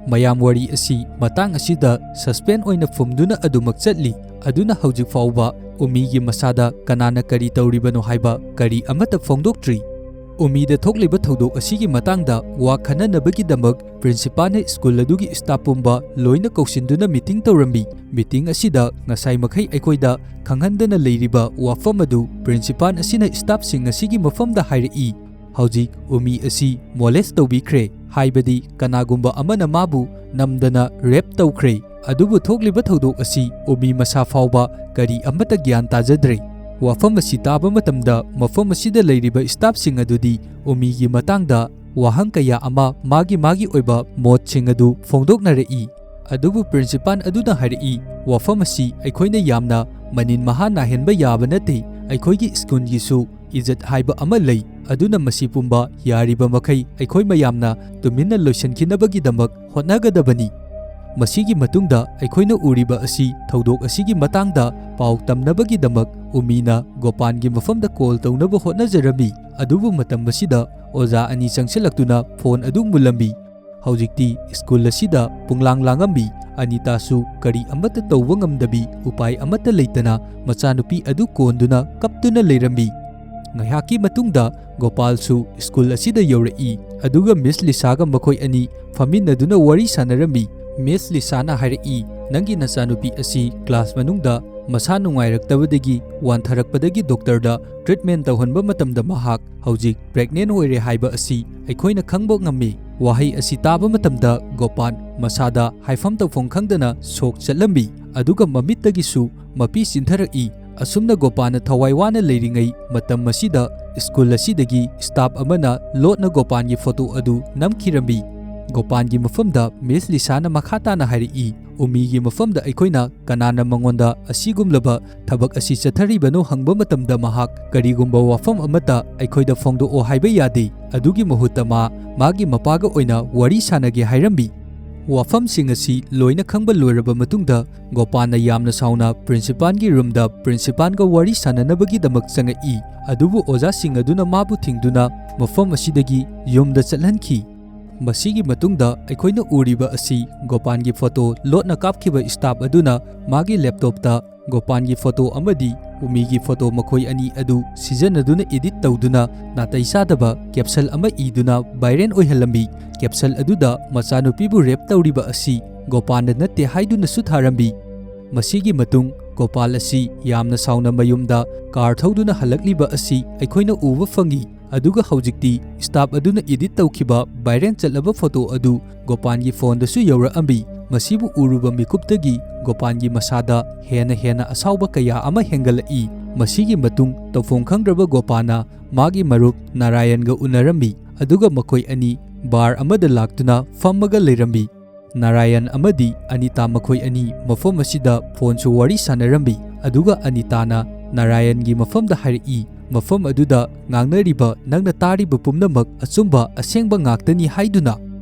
ꯃꯌꯥꯝ ꯋꯥꯔꯤ ꯑꯁꯤ ꯃꯇꯥꯡ ꯑꯁꯤꯗ ꯁꯁꯄꯦꯟ ꯑꯣꯏꯅ ꯐꯨꯝꯗꯨꯅ ꯑꯗꯨꯃꯛ ꯆꯠꯂꯤ꯫ ꯑꯗꯨꯅ ꯍꯧꯖꯤꯛ ꯐꯥꯎꯕ ꯎꯃꯤꯒꯤ ꯃꯁꯥꯗ ꯀꯅꯥꯅ ꯀꯔꯤ ꯇꯧꯔꯤꯕꯅꯣ ꯍꯥꯏꯕ ꯀꯔꯤ ꯑꯃꯠꯇ ꯐꯣꯡꯗꯣꯛꯇ꯭ꯔꯤ꯫ ꯎꯃꯤꯗ ꯊꯣꯛꯂꯤꯕ ꯊꯧꯗꯣꯛ ꯑꯁꯤꯒꯤ ꯃꯇꯥꯡꯗ ꯋꯥ ꯈꯟꯅꯅꯕꯒꯤꯗꯃꯛ ꯄ꯭ꯔꯤꯟꯁꯤꯄꯥꯜꯅ ꯁ꯭ꯀꯨꯜ ꯑꯗꯨꯒꯤ ꯁ꯭ꯇꯥꯐ ꯄꯨꯝꯕ ꯂꯣꯏꯅ ꯀꯧꯁꯤꯟꯗꯨꯅ ꯃꯤꯇꯤꯡ ꯇꯧꯔꯝꯃꯤ꯫ ꯃꯤꯇꯤꯡ ꯑꯁꯤꯗ ꯉꯁꯥꯏ ꯃꯈꯩ ꯑꯩꯈꯣꯏꯗ ꯈꯪꯍꯟꯗꯅ ꯂꯩꯔꯤꯕ ꯋꯥꯐꯝ ꯑꯗꯨ ꯄ꯭ꯔꯤꯟꯁꯤꯄꯥꯜ ꯑꯁꯤꯅ ꯁ꯭ꯇꯥꯐꯁꯤꯡ ꯑꯁꯤꯒꯤ ꯃꯐꯝꯗ ꯍꯥꯏꯔꯛꯏ꯫ ꯍꯧꯖꯤꯛ ꯎꯃꯤ ꯑꯁꯤ ꯃꯣꯂꯦꯁ ꯇꯧꯕꯤꯈ꯭ꯔꯦ, ꯍꯥꯏꯕꯗꯤ ꯀꯅꯥꯒꯨꯝꯕ ꯑꯃꯅ ꯃꯥꯕꯨ ꯅꯝꯗꯅ ꯔꯦꯞ ꯇꯧꯈ꯭ꯔꯦ꯫ ꯑꯗꯨꯕꯨ ꯊꯣꯛꯂꯤꯕ ꯊꯧꯗꯣꯛ ꯑꯁꯤ ꯎꯃꯤ ꯃꯁꯥ ꯐꯥꯎꯕ ꯀꯔꯤ ꯑꯃꯠꯇ ꯒ꯭ꯌꯥꯟ ꯇꯥꯖꯗ꯭ꯔꯦ꯫ ꯋꯥꯐꯝ ꯑꯁꯤ ꯇꯥꯕ ꯃꯇꯝꯗ ꯃꯐꯝ ꯑꯁꯤꯗ ꯂꯩꯔꯤꯕ ꯁ꯭ꯇꯥꯐꯁꯤꯡ ꯑꯗꯨꯗꯤ ꯎꯃꯤꯒꯤ ꯃꯇꯥꯡꯗ ꯋꯥꯍꯪ ꯀꯌꯥ ꯑꯃ ꯃꯥꯒꯤ ꯃꯥꯒꯤ ꯑꯣꯏꯕ ꯃꯣꯠꯁꯤꯡ ꯑꯗꯨ ꯐꯣꯡꯗꯣꯛꯅꯔꯛꯏ꯫ ꯑꯗꯨꯕꯨ ꯄ꯭ꯔꯤꯟꯁꯤꯄꯥꯜ ꯑꯗꯨꯅ ꯍꯥꯏꯔꯛꯏ, ꯋꯥꯐꯝ ꯑꯁꯤ ꯑꯩꯈꯣꯏꯅ ꯌꯥꯝꯅ ꯃꯅꯤꯟ ꯃꯍꯥ ꯅꯥꯏꯍꯟꯕ ꯌꯥꯕ ꯅꯠꯇꯦ꯫ ꯑꯩꯈꯣꯏꯒꯤ ꯁ꯭ꯀꯨꯜꯒꯤꯁꯨ ꯏꯖꯠ ꯍꯥꯏꯕ ꯑꯃ ꯂꯩ꯫ ꯑꯗꯨꯅ ꯃꯁꯤ ꯄꯨꯝꯕ ꯌꯥꯔꯤꯕ ꯃꯈꯩ ꯑꯩꯈꯣꯏ ꯃꯌꯥꯝꯅ ꯇꯨꯃꯤꯟꯅ ꯂꯣꯏꯁꯤꯟꯈꯤꯅꯕꯒꯤꯗꯃꯛ ꯍꯣꯠꯅꯒꯗꯕꯅꯤ꯫ ꯃꯁꯤꯒꯤ ꯃꯇꯨꯡꯗ ꯑꯩꯈꯣꯏꯅ ꯎꯔꯤꯕ ꯑꯁꯤ ꯊꯧꯗꯣꯛ ꯑꯁꯤꯒꯤ ꯃꯇꯥꯡꯗ ꯄꯥꯎ ꯇꯝꯅꯕꯒꯤꯗꯃꯛ ꯎꯃꯤꯅ ꯒꯣꯄꯥꯟꯒꯤ ꯃꯐꯝꯗ ꯀꯣꯜ ꯇꯧꯅꯕ ꯍꯣꯠꯅꯖꯔꯝꯃꯤ꯫ ꯑꯗꯨꯕꯨ ꯃꯇꯝ ꯑꯁꯤꯗ ꯑꯣꯖꯥ ꯑꯅꯤ ꯆꯪꯁꯤꯜꯂꯛꯇꯨꯅ ꯐꯣꯟ ꯑꯗꯨ ꯃꯨꯜꯂꯝꯃꯤ꯫ ꯍꯧꯖꯤꯛꯇꯤ ꯁ꯭ꯀꯨꯜ ꯑꯁꯤꯗ ꯄꯨꯡꯂꯥꯡ ꯂꯥꯡꯉꯝꯃꯤ꯫ ꯑꯅꯤꯇꯥꯁꯨ ꯀꯔꯤ ꯑꯃꯠꯇ ꯇꯧꯕ ꯉꯝꯗꯕꯤ ꯎꯄꯥꯏ ꯑꯃꯠꯇ ꯂꯩꯇꯅ ꯃꯆꯥꯅꯨꯄꯤ ꯑꯗꯨ ꯀꯣꯟꯗꯨꯅ ꯀꯞꯇꯨꯅ ꯂꯩꯔꯝꯃꯤ꯫ ꯉꯥꯏꯍꯥꯛꯀꯤ ꯃꯇꯨꯡꯗ ꯒꯣꯄꯥꯜꯁꯨ ꯁ꯭ꯀꯨꯜ ꯑꯁꯤꯗ ꯌꯧꯔꯛꯏ, ꯑꯗꯨꯒ ꯃꯤꯁ ꯂꯤꯁꯥꯒ ꯃꯈꯣꯏ ꯑꯅꯤ ꯐꯝꯃꯤꯟꯅꯗꯨꯅ ꯋꯥꯔꯤ ꯁꯥꯟꯅꯔꯝꯃꯤ꯫ ꯃꯤꯁ ꯂꯤꯁꯥꯅ ꯍꯥꯏꯔꯛꯏ, "ꯅꯪꯒꯤ ꯅꯆꯥꯅꯨꯄꯤ ꯑꯁꯤ ꯀ꯭ꯂꯥꯁ ꯃꯅꯨꯡꯗ ꯃꯁꯥ ꯅꯨꯡꯉꯥꯏꯔꯛꯇꯕꯗꯒꯤ ꯋꯥꯟꯊꯔꯛꯄꯗ ꯗꯣꯛꯇꯔꯗ ꯇ꯭ꯔꯤꯠꯃꯦꯟ ꯇꯧꯍꯟꯕ ꯃꯇꯝꯗ ꯃꯍꯥꯛ ꯍꯧꯖꯤꯛ ꯄ꯭ꯔꯦꯒꯅꯦꯟ ꯑꯣꯏꯔꯦ ꯍꯥꯏꯕ ꯑꯁꯤ ꯑꯩꯈꯣꯏꯅ ꯈꯪꯕ ꯉꯝꯃꯤ꯫" ꯋꯥꯍꯩ ꯑꯁꯤ ꯇꯥꯕ ꯃꯇꯝꯗ ꯒꯣꯄꯥꯟ ꯃꯁꯥꯗ ꯍꯥꯏꯐꯝ ꯇꯧꯐꯝ ꯈꯪꯗꯅ ꯁꯣꯛ ꯆꯠꯂꯝꯃꯤ, ꯑꯗꯨꯒ ꯃꯃꯤꯠꯇꯒꯤꯁꯨ ꯃꯄꯤ ꯆꯤꯟꯊꯔꯛꯏ꯫ ꯑꯁꯨꯝꯅ ꯒꯣꯄꯥꯟꯅ ꯊꯋꯥꯏ ꯋꯥꯅ ꯂꯩꯔꯤꯉꯩ ꯃꯇꯝ ꯑꯁꯤꯗ ꯁ꯭ꯀꯨꯜ ꯑꯁꯤꯗꯒꯤ ꯁ꯭ꯇꯥꯐ ꯑꯃꯅ ꯂꯣꯠꯅ ꯒꯣꯄꯥꯟꯒꯤ ꯐꯣꯇꯣ ꯑꯗꯨ ꯅꯝꯈꯤꯔꯝꯃꯤ꯫ ꯒꯣꯄꯥꯟꯒꯤ ꯃꯐꯝꯗ ꯃꯤꯁ ꯂꯤꯁꯥꯅ ꯃꯈꯥ ꯇꯥꯅ ꯍꯥꯏꯔꯛꯏ, "ꯎꯃꯤꯒꯤ ꯃꯐꯝꯗ ꯑꯩꯈꯣꯏꯅ ꯀꯅꯥꯅ ꯃꯉꯣꯟꯗ ꯑꯁꯤꯒꯨꯝꯂꯕ ꯊꯕꯛ ꯑꯁꯤ ꯆꯠꯊꯔꯤꯕꯅꯣ ꯍꯪꯕ ꯃꯇꯝꯗ ꯃꯍꯥꯛ ꯀꯔꯤꯒꯨꯝꯕ ꯋꯥꯐꯝ ꯑꯃꯠꯇ ꯑꯩꯈꯣꯏꯗ ꯐꯣꯡꯗꯣꯛꯑꯣ ꯍꯥꯏꯕ ꯌꯥꯗꯦ꯫ ꯑꯗꯨꯒꯤ ꯃꯍꯨꯠꯇ ꯃꯥ ꯃꯥꯒꯤ ꯃꯄꯥꯒ ꯑꯣꯏꯅ ꯋꯥꯔꯤ ꯁꯥꯟꯅꯒꯦ ꯍꯥꯏꯔꯝꯃꯤ꯫" ꯋꯥꯐꯝꯁꯤꯡ ꯑꯁꯤ ꯂꯣꯏꯅ ꯈꯪꯕ ꯂꯣꯏꯔꯕ ꯃꯇꯨꯡꯗ ꯒꯣꯄꯥꯟꯅ ꯌꯥꯝꯅ ꯁꯥꯎꯅ ꯄ꯭ꯔꯤꯟꯁꯤꯄꯥꯜꯒꯤ ꯔꯨꯝꯗ ꯄ꯭ꯔꯤꯟꯁꯤꯄꯥꯜꯒ ꯋꯥꯔꯤ ꯁꯥꯟꯅꯅꯕꯒꯤꯗꯃꯛ ꯆꯪꯉꯛꯏ꯫ ꯑꯗꯨꯕꯨ ꯑꯣꯖꯥꯁꯤꯡ ꯑꯗꯨꯅ ꯃꯥꯕꯨ ꯊꯤꯡꯗꯨꯅ ꯃꯐꯝ ꯑꯁꯤꯗꯒꯤ ꯌꯨꯝꯗ ꯆꯠꯍꯟꯈꯤ꯫ ꯃꯁꯤꯒꯤ ꯃꯇꯨꯡꯗ ꯑꯩꯈꯣꯏꯅ ꯎꯔꯤꯕ ꯑꯁꯤ ꯒꯣꯄꯥꯟꯒꯤ ꯐꯣꯇꯣ ꯂꯣꯠꯅ ꯀꯥꯞꯈꯤꯕ ꯁ꯭ꯇꯥꯐ ꯑꯗꯨꯅ ꯃꯥꯒꯤ ꯂꯦꯞꯇꯣꯞꯇ ꯒꯣꯄꯥꯟꯒꯤ ꯐꯣꯇꯣ ꯑꯃꯗꯤ ꯎꯃꯤꯒꯤ ꯐꯣꯇꯣ ꯃꯈꯣꯏ ꯑꯅꯤ ꯑꯗꯨ ꯁꯤꯖꯤꯟꯅꯗꯨꯅ ꯏꯗꯤꯠ ꯇꯧꯗꯨꯅ ꯅꯥꯇꯩ ꯆꯥꯗꯕ ꯀꯦꯞꯁꯟ ꯑꯃ ꯏꯗꯨꯅ ꯚꯥꯏꯔꯦꯜ ꯑꯣꯏꯍꯜꯂꯝꯃꯤ꯫ ꯀꯦꯞꯁꯟ ꯑꯗꯨꯗ ꯃꯆꯥꯅꯨꯄꯤꯕꯨ ꯔꯦꯞ ꯇꯧꯔꯤꯕ ꯑꯁꯤ ꯒꯣꯄꯥꯟꯅ ꯅꯠꯇꯦ ꯍꯥꯏꯗꯨꯅꯁꯨ ꯊꯥꯔꯝꯃꯤ꯫ ꯃꯁꯤꯒꯤ ꯃꯇꯨꯡ ꯒꯣꯄꯥꯜ ꯑꯁꯤ ꯌꯥꯝꯅ ꯁꯥꯎꯅ ꯃꯌꯨꯝꯗ ꯀꯥꯔ ꯊꯧꯗꯨꯅ ꯍꯜꯂꯛꯂꯤꯕ ꯑꯁꯤ ꯑꯩꯈꯣꯏꯅ ꯎꯕ ꯐꯪꯏ꯫ ꯑꯗꯨꯒ ꯍꯧꯖꯤꯛꯇꯤ ꯁ꯭ꯇꯥꯐ ꯑꯗꯨꯅ ꯏꯗꯤꯠ ꯇꯧꯈꯤꯕ ꯚꯥꯏꯔꯦꯜ ꯆꯠꯂꯕ ꯐꯣꯇꯣ ꯑꯗꯨ ꯒꯣꯄꯥꯟꯒꯤ ꯐꯣꯟꯗꯁꯨ ꯌꯧꯔꯛꯑꯝꯃꯤ꯫ ꯃꯁꯤꯕꯨ ꯎꯔꯨꯕ ꯃꯤꯀꯨꯞꯇꯒꯤ ꯒꯣꯄꯥꯟꯒꯤ ꯃꯁꯥꯗ ꯍꯦꯟꯅ ꯍꯦꯟꯅ ꯑꯁꯥꯎꯕ ꯀꯌꯥ ꯑꯃ ꯍꯦꯟꯒꯠꯂꯛꯏ꯫ ꯃꯁꯤꯒꯤ ꯃꯇꯨꯡ ꯇꯧꯐꯝ ꯈꯪꯗ꯭ꯔꯕ ꯒꯣꯄꯥꯟꯅ ꯃꯥꯒꯤ ꯃꯔꯨꯞ ꯅꯥꯔꯥꯌꯟꯒ ꯎꯅꯔꯝꯃꯤ, ꯑꯗꯨꯒ ꯃꯈꯣꯏ ꯑꯅꯤ ꯕꯥꯔ ꯑꯃꯗ ꯂꯥꯛꯇꯨꯅ ꯐꯝꯃꯒ ꯂꯩꯔꯝꯃꯤ꯫ ꯅꯥꯔꯥꯌꯟ ꯑꯃꯗꯤ ꯑꯅꯤꯇꯥ ꯃꯈꯣꯏ ꯑꯅꯤ ꯃꯐꯝ ꯑꯁꯤꯗ ꯐꯣꯟꯁꯨ ꯋꯥꯔꯤ ꯁꯥꯟꯅꯔꯝꯃꯤ, ꯑꯗꯨꯒ ꯑꯅꯤꯇꯥꯅ ꯅꯥꯔꯥꯌꯟꯒꯤ ꯃꯐꯝꯗ ꯍꯥꯏꯔꯛꯏ, ꯃꯐꯝ ꯑꯗꯨꯗ ꯉꯥꯡꯅꯔꯤꯕ ꯅꯪꯅ ꯇꯥꯔꯤꯕ ꯄꯨꯝꯅꯃꯛ ꯑꯆꯨꯝꯕ ꯑꯁꯦꯡꯕ ꯉꯥꯛꯇꯅꯤ ꯍꯥꯏꯗꯨꯅ꯫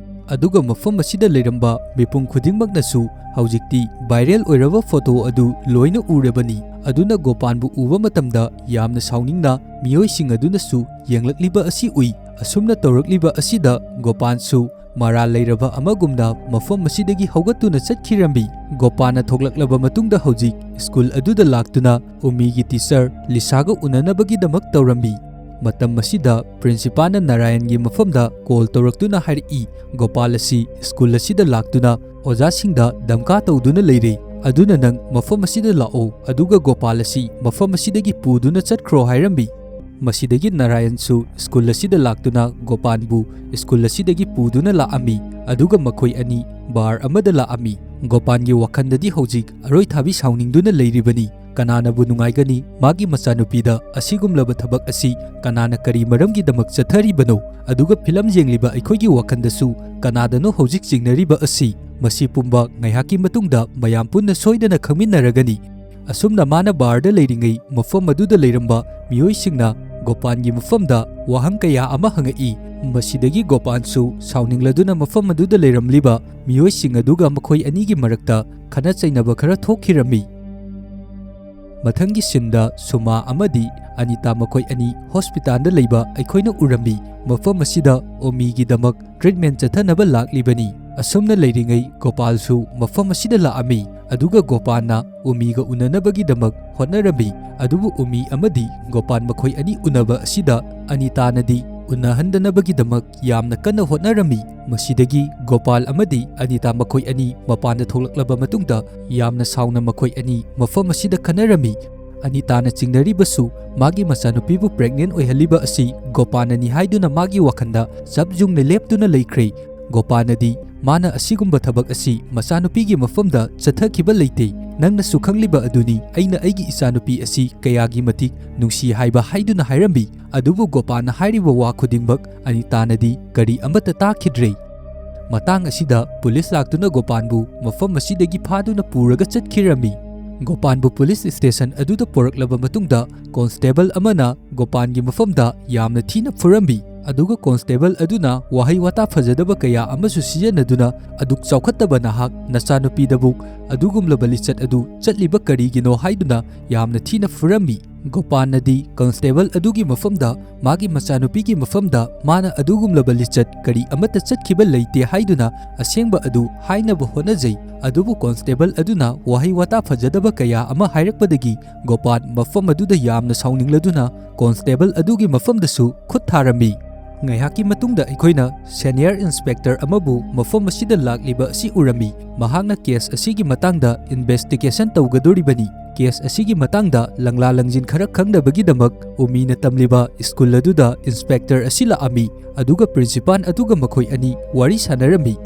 ꯑꯗꯨꯒ ꯃꯐꯝ ꯑꯁꯤꯗ ꯂꯩꯔꯝꯕ ꯃꯤꯄꯨꯝ ꯈꯨꯗꯤꯡꯃꯛꯅꯁꯨ ꯍꯧꯖꯤꯛꯇꯤ ꯚꯥꯏꯔꯦꯜ ꯑꯣꯏꯔꯕ ꯐꯣꯇꯣ ꯑꯗꯨ ꯂꯣꯏꯅ ꯎꯔꯕꯅꯤ꯫ ꯑꯗꯨꯅ ꯒꯣꯄꯥꯟꯕꯨ ꯎꯕ ꯃꯇꯝꯗ ꯌꯥꯝꯅ ꯁꯥꯎꯅꯤꯡꯅ ꯃꯤꯑꯣꯏꯁꯤꯡ ꯑꯗꯨꯅꯁꯨ ꯌꯦꯡꯂꯛꯂꯤꯕ ꯑꯁꯤ ꯎꯏ꯫ ꯑꯁꯨꯝꯅ ꯇꯧꯔꯛꯂꯤꯕ ꯑꯁꯤꯗ ꯒꯣꯄꯥꯟꯁꯨ ꯃꯔꯥꯜ ꯂꯩꯔꯕ ꯑꯃꯒꯨꯝꯅ ꯃꯐꯝ ꯑꯁꯤꯗꯒꯤ ꯍꯧꯒꯠꯇꯨꯅ ꯆꯠꯈꯤꯔꯝꯃꯤ꯫ ꯒꯣꯄꯥꯟꯅ ꯊꯣꯛꯂꯛꯂꯕ ꯃꯇꯨꯡꯗ ꯍꯧꯖꯤꯛ ꯁ꯭ꯀꯨꯜ ꯑꯗꯨꯗ ꯂꯥꯛꯇꯨꯅ ꯎꯃꯤꯒꯤ ꯇꯤꯆꯔ ꯂꯤꯁꯥꯒ ꯎꯅꯅꯕꯒꯤꯗꯃꯛ ꯇꯧꯔꯝꯃꯤ꯫ ꯃꯇꯝ ꯑꯁꯤꯗ ꯄ꯭ꯔꯤꯟꯁꯤꯄꯥꯜꯅ ꯅꯥꯔꯥꯌꯟꯒꯤ ꯃꯐꯝꯗ ꯀꯣꯜ ꯇꯧꯔꯛꯇꯨꯅ ꯍꯥꯏꯔꯛꯏ, ꯒꯣꯄꯥꯜ ꯑꯁꯤ ꯁ꯭ꯀꯨꯜ ꯑꯁꯤꯗ ꯂꯥꯛꯇꯨꯅ ꯑꯣꯖꯥꯁꯤꯡꯗ ꯗꯝꯀꯥ ꯇꯧꯗꯨꯅ ꯂꯩꯔꯦ, ꯑꯗꯨꯅ ꯅꯪ ꯃꯐꯝ ꯑꯁꯤꯗ ꯂꯥꯛꯑꯣ, ꯑꯗꯨꯒ ꯒꯣꯄꯥꯜ ꯑꯁꯤ ꯃꯐꯝ ꯑꯁꯤꯗꯒꯤ ꯄꯨꯗꯨꯅ ꯆꯠꯈ꯭ꯔꯣ ꯍꯥꯏꯔꯝꯃꯤ꯫ ꯃꯁꯤꯗꯒꯤ ꯅꯥꯔꯥꯌꯟꯁꯨ ꯁ꯭ꯀꯨꯜ ꯑꯁꯤꯗ ꯂꯥꯛꯇꯨꯅ ꯒꯣꯄꯥꯟꯕꯨ ꯁ꯭ꯀꯨꯜ ꯑꯁꯤꯗꯒꯤ ꯄꯨꯗꯨꯅ ꯂꯥꯛꯑꯝꯃꯤ, ꯑꯗꯨꯒ ꯃꯈꯣꯏ ꯑꯅꯤ ꯕꯥꯔ ꯑꯃꯗ ꯂꯥꯛꯑꯝꯃꯤ꯫ ꯒꯣꯄꯥꯟꯒꯤ ꯋꯥꯈꯜꯗꯗꯤ ꯍꯧꯖꯤꯛ ꯑꯔꯣꯏꯊꯥꯕꯤ ꯁꯥꯎꯅꯤꯡꯗꯨꯅ ꯂꯩꯔꯤꯕꯅꯤ꯫ ꯀꯅꯥꯅꯕꯨ ꯅꯨꯡꯉꯥꯏꯒꯅꯤ? ꯃꯥꯒꯤ ꯃꯆꯥꯅꯨꯄꯤꯗ ꯑꯁꯤꯒꯨꯝꯂꯕ ꯊꯕꯛ ꯑꯁꯤ ꯀꯅꯥꯅ ꯀꯔꯤ ꯃꯔꯝꯒꯤꯗꯃꯛ ꯆꯠꯊꯔꯤꯕꯅꯣ? ꯑꯗꯨꯒ ꯐꯤꯂꯝ ꯌꯦꯡꯂꯤꯕ ꯑꯩꯈꯣꯏꯒꯤ ꯋꯥꯈꯜꯗꯁꯨ ꯀꯅꯥꯗꯅꯣ ꯍꯧꯖꯤꯛ ꯆꯤꯡꯅꯔꯤꯕ ꯑꯁꯤ? ꯃꯁꯤ ꯄꯨꯝꯕ ꯉꯥꯏꯍꯥꯛꯀꯤ ꯃꯇꯨꯡꯗ ꯃꯌꯥꯝ ꯄꯨꯟꯅ ꯁꯣꯏꯗꯅ ꯈꯪꯃꯤꯟꯅꯔꯒꯅꯤ꯫ ꯑꯁꯨꯝꯅ ꯃꯥꯅ ꯕꯥꯔꯗ ꯂꯩꯔꯤꯉꯩ ꯃꯐꯝ ꯑꯗꯨꯗ ꯂꯩꯔꯝꯕ ꯃꯤꯑꯣꯏꯁꯤꯡꯅ ꯒꯣꯄꯥꯟꯒꯤ ꯃꯐꯝꯗ ꯋꯥꯍꯪ ꯀꯌꯥ ꯑꯃ ꯍꯪꯉꯛꯏ꯫ ꯃꯁꯤꯗꯒꯤ ꯒꯣꯄꯥꯟꯁꯨ ꯁꯥꯎꯅꯤꯡꯂꯗꯨꯅ ꯃꯐꯝ ꯑꯗꯨꯗ ꯂꯩꯔꯝꯂꯤꯕ ꯃꯤꯑꯣꯏꯁꯤꯡ ꯑꯗꯨꯒ ꯃꯈꯣꯏ ꯑꯅꯤꯒꯤ ꯃꯔꯛꯇ ꯈꯠꯅ ꯆꯩꯅꯕ ꯈꯔ ꯊꯣꯛꯈꯤꯔꯝꯃꯤ꯫ ꯃꯊꯪꯒꯤ ꯁꯤꯟꯗ ꯁꯨꯃꯥ ꯑꯃꯗꯤ ꯑꯅꯤꯇꯥ ꯃꯈꯣꯏ ꯑꯅꯤ ꯍꯣꯁꯄꯤꯇꯥꯜꯗ ꯂꯩꯕ ꯑꯩꯈꯣꯏꯅ ꯎꯔꯝꯃꯤ꯫ ꯃꯐꯝ ꯑꯁꯤꯗ ꯑꯣꯃꯤꯒꯤꯗꯃꯛ ꯇ꯭ꯔꯤꯠꯃꯦꯟ ꯆꯠꯊꯅꯕ ꯂꯥꯛꯂꯤꯕꯅꯤ꯫ ꯑꯁꯨꯝꯅ ꯂꯩꯔꯤꯉꯩ ꯒꯣꯄꯥꯜꯁꯨ ꯃꯐꯝ ꯑꯁꯤꯗ ꯂꯥꯛꯑꯝꯃꯤ, ꯑꯗꯨꯒ ꯒꯣꯄꯥꯜꯅ ꯎꯃꯤꯒ ꯎꯅꯅꯕꯒꯤꯗꯃꯛ ꯍꯣꯠꯅꯔꯝꯃꯤ꯫ ꯑꯗꯨꯕꯨ ꯎꯃꯤ ꯑꯃꯗꯤ ꯒꯣꯄꯥꯜ ꯃꯈꯣꯏ ꯑꯅꯤ ꯎꯅꯕ ꯑꯁꯤꯗ ꯑꯅꯤꯇꯥꯅꯗꯤ ꯎꯅꯍꯟꯗꯅꯕꯒꯤꯗꯃꯛ ꯌꯥꯝꯅ ꯀꯟꯅ ꯍꯣꯠꯅꯔꯝꯃꯤ꯫ ꯃꯁꯤꯗꯒꯤ ꯒꯣꯄꯥꯜ ꯑꯃꯗꯤ ꯑꯅꯤꯇꯥ ꯃꯈꯣꯏ ꯑꯅꯤ ꯃꯄꯥꯟꯗ ꯊꯣꯛꯂꯛꯂꯕ ꯃꯇꯨꯡꯗ ꯌꯥꯝꯅ ꯁꯥꯎꯅ ꯃꯈꯣꯏ ꯑꯅꯤ ꯃꯐꯝ ꯑꯁꯤꯗ ꯈꯟꯅꯔꯝꯃꯤ꯫ ꯑꯅꯤꯇꯥꯅ ꯆꯤꯡꯅꯔꯤꯕꯁꯨ ꯃꯥꯒꯤ ꯃꯆꯥꯅꯨꯄꯤꯕꯨ ꯄ꯭ꯔꯦꯒꯅꯦꯟ ꯑꯣꯏꯍꯜꯂꯤꯕ ꯑꯁꯤ ꯒꯣꯄꯥꯜꯅꯅꯤ ꯍꯥꯏꯗꯨꯅ ꯃꯥꯒꯤ ꯋꯥꯈꯜꯗ ꯆꯞ ꯌꯨꯡꯅ ꯂꯦꯞꯇꯨꯅ ꯂꯩꯈ꯭ꯔꯦ꯫ ꯒꯣꯄꯥꯜꯅꯗꯤ ꯃꯥꯅ ꯑꯁꯤꯒꯨꯝꯕ ꯊꯕꯛ ꯑꯁꯤ ꯃꯆꯥꯅꯨꯄꯤꯒꯤ ꯃꯐꯝꯗ ꯆꯠꯊꯈꯤꯕ ꯂꯩꯇꯦ꯫ ꯅꯪꯅꯁꯨ ꯈꯪꯂꯤꯕ ꯑꯗꯨꯅꯤ, ꯑꯩꯅ ꯑꯩꯒꯤ ꯏꯆꯥꯅꯨꯄꯤ ꯑꯁꯤ ꯀꯌꯥꯒꯤ ꯃꯇꯤꯛ ꯅꯨꯡꯁꯤ ꯍꯥꯏꯕ ꯍꯥꯏꯗꯨꯅ ꯍꯥꯏꯔꯝꯃꯤ꯫ ꯑꯗꯨꯕꯨ ꯒꯣꯄꯥꯜꯅ ꯍꯥꯏꯔꯤꯕ ꯋꯥ ꯈꯨꯗꯤꯡꯃꯛ ꯑꯅꯤꯇꯥꯅꯗꯤ ꯀꯔꯤ ꯑꯃꯠꯇ ꯇꯥꯈꯤꯗ꯭ꯔꯦ꯫ ꯃꯇꯥꯡ ꯑꯁꯤꯗ ꯄꯨꯂꯤꯁ ꯂꯥꯛꯇꯨꯅ ꯒꯣꯄꯥꯜꯕꯨ ꯃꯐꯝ ꯑꯁꯤꯗꯒꯤ ꯐꯥꯗꯨꯅ ꯄꯨꯔꯒ ꯆꯠꯈꯤꯔꯝꯃꯤ꯫ ꯒꯣꯄꯥꯜꯕꯨ ꯄꯨꯂꯤꯁ ꯁ꯭ꯇꯦꯁꯟ ꯑꯗꯨꯗ ꯄꯨꯔꯛꯂꯕ ꯃꯇꯨꯡꯗ ꯀꯣꯟꯁꯇꯦꯕꯜ ꯑꯃꯅ ꯒꯣꯄꯥꯜꯒꯤ ꯃꯐꯝꯗ ꯌꯥꯝꯅ ꯊꯤꯅ ꯐꯨꯔꯝꯃꯤ꯫ ꯑꯗꯨꯒ ꯀꯣꯟꯁꯇꯦꯕꯜ ꯑꯗꯨꯅ ꯋꯥꯍꯩ ꯋꯥꯇꯥ ꯐꯖꯗꯕ ꯀꯌꯥ ꯑꯃꯁꯨ ꯁꯤꯖꯤꯟꯅꯗꯨꯅ "ꯑꯗꯨꯛ ꯆꯥꯎꯈꯠꯇꯕ ꯅꯍꯥꯛ ꯅꯆꯥꯅꯨꯄꯤꯗꯕꯨ ꯑꯗꯨꯒꯨꯝꯂꯕ ꯂꯤꯆꯠ ꯑꯗꯨ ꯆꯠꯂꯤꯕ ꯀꯔꯤꯒꯤꯅꯣ?" ꯍꯥꯏꯗꯨꯅ ꯌꯥꯝꯅ ꯊꯤꯅ ꯐꯨꯔꯝꯃꯤ꯫ ꯒꯣꯄꯥꯜꯅꯗꯤ ꯀꯣꯟꯁꯇꯦꯕꯜ ꯑꯗꯨꯒꯤ ꯃꯐꯝꯗ ꯃꯥꯒꯤ ꯃꯆꯥꯅꯨꯄꯤꯒꯤ ꯃꯐꯝꯗ ꯃꯥꯅ ꯑꯗꯨꯒꯨꯝꯂꯕ ꯂꯤꯆꯠ ꯀꯔꯤ ꯑꯃꯠꯇ ꯆꯠꯈꯤꯕ ꯂꯩꯇꯦ ꯍꯥꯏꯗꯨꯅ ꯑꯁꯦꯡꯕ ꯑꯗꯨ ꯍꯥꯏꯅꯕ ꯍꯣꯠꯅꯖꯩ꯫ ꯑꯗꯨꯕꯨ ꯀꯣꯟꯁꯇꯦꯕꯜ ꯑꯗꯨꯅ ꯋꯥꯍꯩ ꯋꯥꯇꯥ ꯐꯖꯗꯕ ꯀꯌꯥ ꯑꯃ ꯍꯥꯏꯔꯛꯄꯗꯒꯤ ꯒꯣꯄꯥꯜ ꯃꯐꯝ ꯑꯗꯨꯗ ꯌꯥꯝꯅ ꯁꯥꯎꯅꯤꯡꯂꯗꯨꯅ ꯀꯣꯟꯁꯇꯦꯕꯜ ꯑꯗꯨꯒꯤ ꯃꯐꯝꯗꯁꯨ ꯈꯨꯠ ꯊꯥꯔꯝꯃꯤ꯫ ꯉꯥꯏꯍꯥꯛꯀꯤ ꯃꯇꯨꯡꯗ ꯑꯩꯈꯣꯏꯅ ꯁꯦꯅꯤꯌꯔ ꯏꯟꯁꯄꯦꯛꯇꯔ ꯑꯃꯕꯨ ꯃꯐꯝ ꯑꯁꯤꯗ ꯂꯥꯛꯂꯤꯕ ꯑꯁꯤ ꯎꯔꯝꯃꯤ꯫ ꯃꯍꯥꯛꯅ ꯀꯦꯁ ꯑꯁꯤꯒꯤ ꯃꯇꯥꯡꯗ ꯏꯟꯚꯦꯁꯇꯤꯒꯦꯁꯟ ꯇꯧꯒꯗꯣꯔꯤꯕꯅꯤ꯫ ꯀꯦꯁ ꯑꯁꯤꯒꯤ ꯃꯇꯥꯡꯗ ꯂꯪꯂꯥ ꯂꯪꯖꯤꯟ ꯈꯔ ꯈꯪꯗꯕꯒꯤꯗꯃꯛ ꯎꯃꯤꯅ ꯇꯝꯂꯤꯕ ꯁ꯭ꯀꯨꯜ ꯑꯗꯨꯗ ꯏꯟꯁꯄꯦꯛꯇꯔ ꯑꯁꯤ ꯂꯥꯛꯑꯝꯃꯤ, ꯑꯗꯨꯒ ꯄ꯭ꯔꯤꯟꯁꯤꯄꯥꯜ ꯑꯗꯨꯒ ꯃꯈꯣꯏ ꯑꯅꯤ ꯋꯥꯔꯤ ꯁꯥꯟꯅꯔꯝꯃꯤ꯫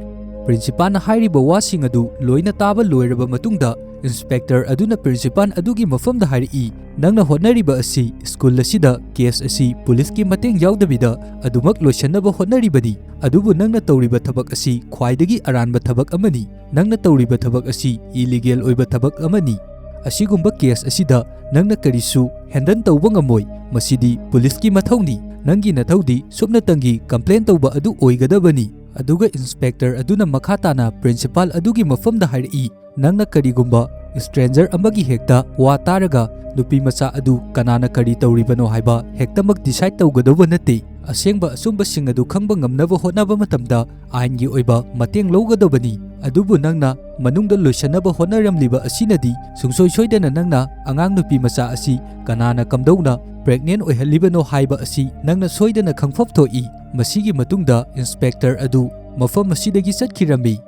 ꯄ꯭ꯔꯤꯟꯁꯤꯄꯥꯜꯅ ꯍꯥꯏꯔꯤꯕ ꯋꯥꯁꯤꯡ ꯑꯗꯨ ꯂꯣꯏꯅ ꯇꯥꯕ ꯂꯣꯏꯔꯕ ꯃꯇꯨꯡꯗ, ꯏꯟꯁꯄꯦꯛꯇꯔ ꯑꯗꯨꯅ ꯄ꯭ꯔꯤꯟꯁꯤꯄꯥꯜ ꯑꯗꯨꯒꯤ ꯃꯐꯝꯗ ꯍꯥꯏꯔꯛꯏ, "ꯅꯪꯅ ꯍꯣꯠꯅꯔꯤꯕ ꯑꯁꯤ ꯁ꯭ꯀꯨꯜ ꯑꯁꯤꯗ ꯀꯦꯁ ꯑꯁꯤ ꯄꯨꯂꯤꯁꯀꯤ ꯃꯇꯦꯡ ꯌꯥꯎꯗꯕꯤꯗ ꯑꯗꯨꯃꯛ ꯂꯣꯏꯁꯤꯟꯅꯕ ꯍꯣꯠꯅꯔꯤꯕꯅꯤ, ꯑꯗꯨꯕꯨ ꯅꯪꯅ ꯇꯧꯔꯤꯕ ꯊꯕꯛ ꯑꯁꯤ ꯈ꯭ꯋꯥꯏꯗꯒꯤ ꯑꯔꯥꯟꯕ ꯊꯕꯛ ꯑꯃꯅꯤ꯫ ꯅꯪꯅ ꯇꯧꯔꯤꯕ ꯊꯕꯛ ꯑꯁꯤ ꯏꯂꯤꯒꯦꯜ ꯑꯣꯏꯕ ꯊꯕꯛ ꯑꯃꯅꯤ꯫ ꯑꯁꯤꯒꯨꯝꯕ ꯀꯦꯁ ꯑꯁꯤꯗ ꯅꯪꯅ ꯀꯔꯤꯁꯨ ꯍꯦꯟꯗꯜ ꯇꯧꯕ ꯉꯝꯃꯣꯏ꯫ ꯃꯁꯤꯗꯤ ꯄꯨꯂꯤꯁꯀꯤ ꯃꯊꯧꯅꯤ꯫ ꯅꯪꯒꯤ ꯅꯊꯧꯗꯤ ꯁꯨꯞꯅꯇꯪꯒꯤ ꯀꯝꯄ꯭ꯂꯦꯟ ꯇꯧꯕ ꯑꯗꯨ ꯑꯣꯏꯒꯗꯕꯅꯤ"꯫ ꯑꯗꯨꯒ ꯏꯟꯁꯄꯦꯛꯇꯔ ꯑꯗꯨꯅ ꯃꯈꯥ ꯇꯥꯅ ꯄ꯭ꯔꯤꯟꯁꯤꯄꯥꯜ ꯑꯗꯨꯒꯤ ꯃꯐꯝꯗ ꯍꯥꯏꯔꯛꯏ, "ꯅꯪꯅ ꯀꯔꯤꯒꯨꯝꯕ ꯁ꯭ꯇ꯭ꯔꯦꯟꯖꯔ ꯑꯃꯒꯤ ꯍꯦꯛꯇ ꯋꯥ ꯇꯥꯔꯒ ꯅꯨꯄꯤ ꯃꯆꯥ ꯑꯗꯨ ꯀꯅꯥꯅ ꯀꯔꯤ ꯇꯧꯔꯤꯕꯅꯣ ꯍꯥꯏꯕ ꯍꯦꯛꯇꯃꯛ ꯗꯤꯁꯥꯏꯗ ꯇꯧꯒꯗꯧꯕ ꯅꯠꯇꯦ꯫ ꯑꯁꯦꯡꯕ ꯑꯆꯨꯝꯕꯁꯤꯡ ꯑꯗꯨ ꯈꯪꯕ ꯉꯝꯅꯕ ꯍꯣꯠꯅꯕ ꯃꯇꯝꯗ ꯑꯥꯏꯟꯒꯤ ꯑꯣꯏꯕ ꯃꯇꯦꯡ ꯂꯧꯒꯗꯕꯅꯤ꯫ ꯑꯗꯨꯕꯨ ꯅꯪꯅ ꯃꯅꯨꯡꯗ ꯂꯣꯏꯁꯤꯟꯅꯕ ꯍꯣꯠꯅꯔꯝꯂꯤꯕ ꯑꯁꯤꯅꯗꯤ ꯁꯨꯡꯁꯣꯏ ꯁꯣꯏꯗꯅ ꯅꯪꯅ ꯑꯉꯥꯡ ꯅꯨꯄꯤ ꯃꯆꯥ ꯑꯁꯤ ꯀꯅꯥꯅ ꯀꯝꯗꯧꯅ ꯄ꯭ꯔꯦꯒꯅꯦꯟ ꯑꯣꯏꯍꯜꯂꯤꯕꯅꯣ ꯍꯥꯏꯕ ꯑꯁꯤ ꯅꯪꯅ ꯁꯣꯏꯗꯅ ꯈꯪꯐꯝ ꯊꯣꯛꯏ꯫ ꯃꯁꯤꯒꯤ ꯃꯇꯨꯡꯗ ꯏꯟꯁꯄꯦꯛꯇꯔ ꯑꯗꯨ ꯃꯐꯝ ꯑꯁꯤꯗꯒꯤ ꯆꯠꯈꯤꯔꯝꯃꯤ꯫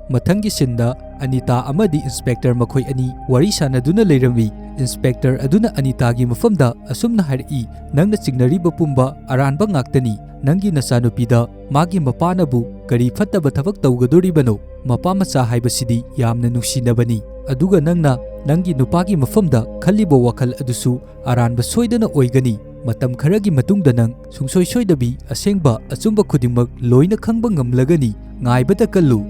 ꯃꯊꯪꯒꯤ ꯁꯤꯟꯗ ꯑꯅꯤꯇꯥ ꯑꯃꯗꯤ ꯏꯟꯁꯄꯦꯛꯇꯔ ꯃꯈꯣꯏ ꯑꯅꯤ ꯋꯥꯔꯤ ꯁꯥꯟꯅꯗꯨꯅ ꯂꯩꯔꯝꯃꯤ꯫ ꯏꯟꯁꯄꯦꯛꯇꯔ ꯑꯗꯨꯅ ꯑꯅꯤꯇꯥꯒꯤ ꯃꯐꯝꯗ ꯑꯁꯨꯝꯅ ꯍꯥꯏꯔꯛꯏ, "ꯅꯪꯅ ꯆꯤꯡꯅꯔꯤꯕ ꯄꯨꯝꯕ ꯑꯔꯥꯟꯕ ꯉꯥꯛꯇꯅꯤ꯫ ꯅꯪꯒꯤ ꯅꯆꯥꯅꯨꯄꯤꯗ ꯃꯥꯒꯤ ꯃꯄꯥꯅꯕꯨ ꯀꯔꯤ ꯐꯠꯇꯕ ꯊꯕꯛ ꯇꯧꯒꯗꯣꯔꯤꯕꯅꯣ? ꯃꯄꯥ ꯃꯆꯥ ꯍꯥꯏꯕꯁꯤꯗꯤ ꯌꯥꯝꯅ ꯅꯨꯡꯁꯤꯅꯕꯅꯤ꯫ ꯑꯗꯨꯒ ꯅꯪꯅ ꯅꯪꯒꯤ ꯅꯨꯄꯥꯒꯤ ꯃꯐꯝꯗ ꯈꯜꯂꯤꯕ ꯋꯥꯈꯜ ꯑꯗꯨꯁꯨ ꯑꯔꯥꯟꯕ ꯁꯣꯏꯗꯅ ꯑꯣꯏꯒꯅꯤ꯫ ꯃꯇꯝ ꯈꯔꯒꯤ ꯃꯇꯨꯡꯗ ꯅꯪ ꯁꯨꯡꯁꯣꯏ ꯁꯣꯏꯗꯕꯤ ꯑꯁꯦꯡꯕ ꯑꯆꯨꯝꯕ ꯈꯨꯗꯤꯡꯃꯛ ꯂꯣꯏꯅ ꯈꯪꯕ ꯉꯝꯂꯒꯅꯤ꯫ ꯉꯥꯏꯕꯗ ꯀꯜꯂꯨ꯫"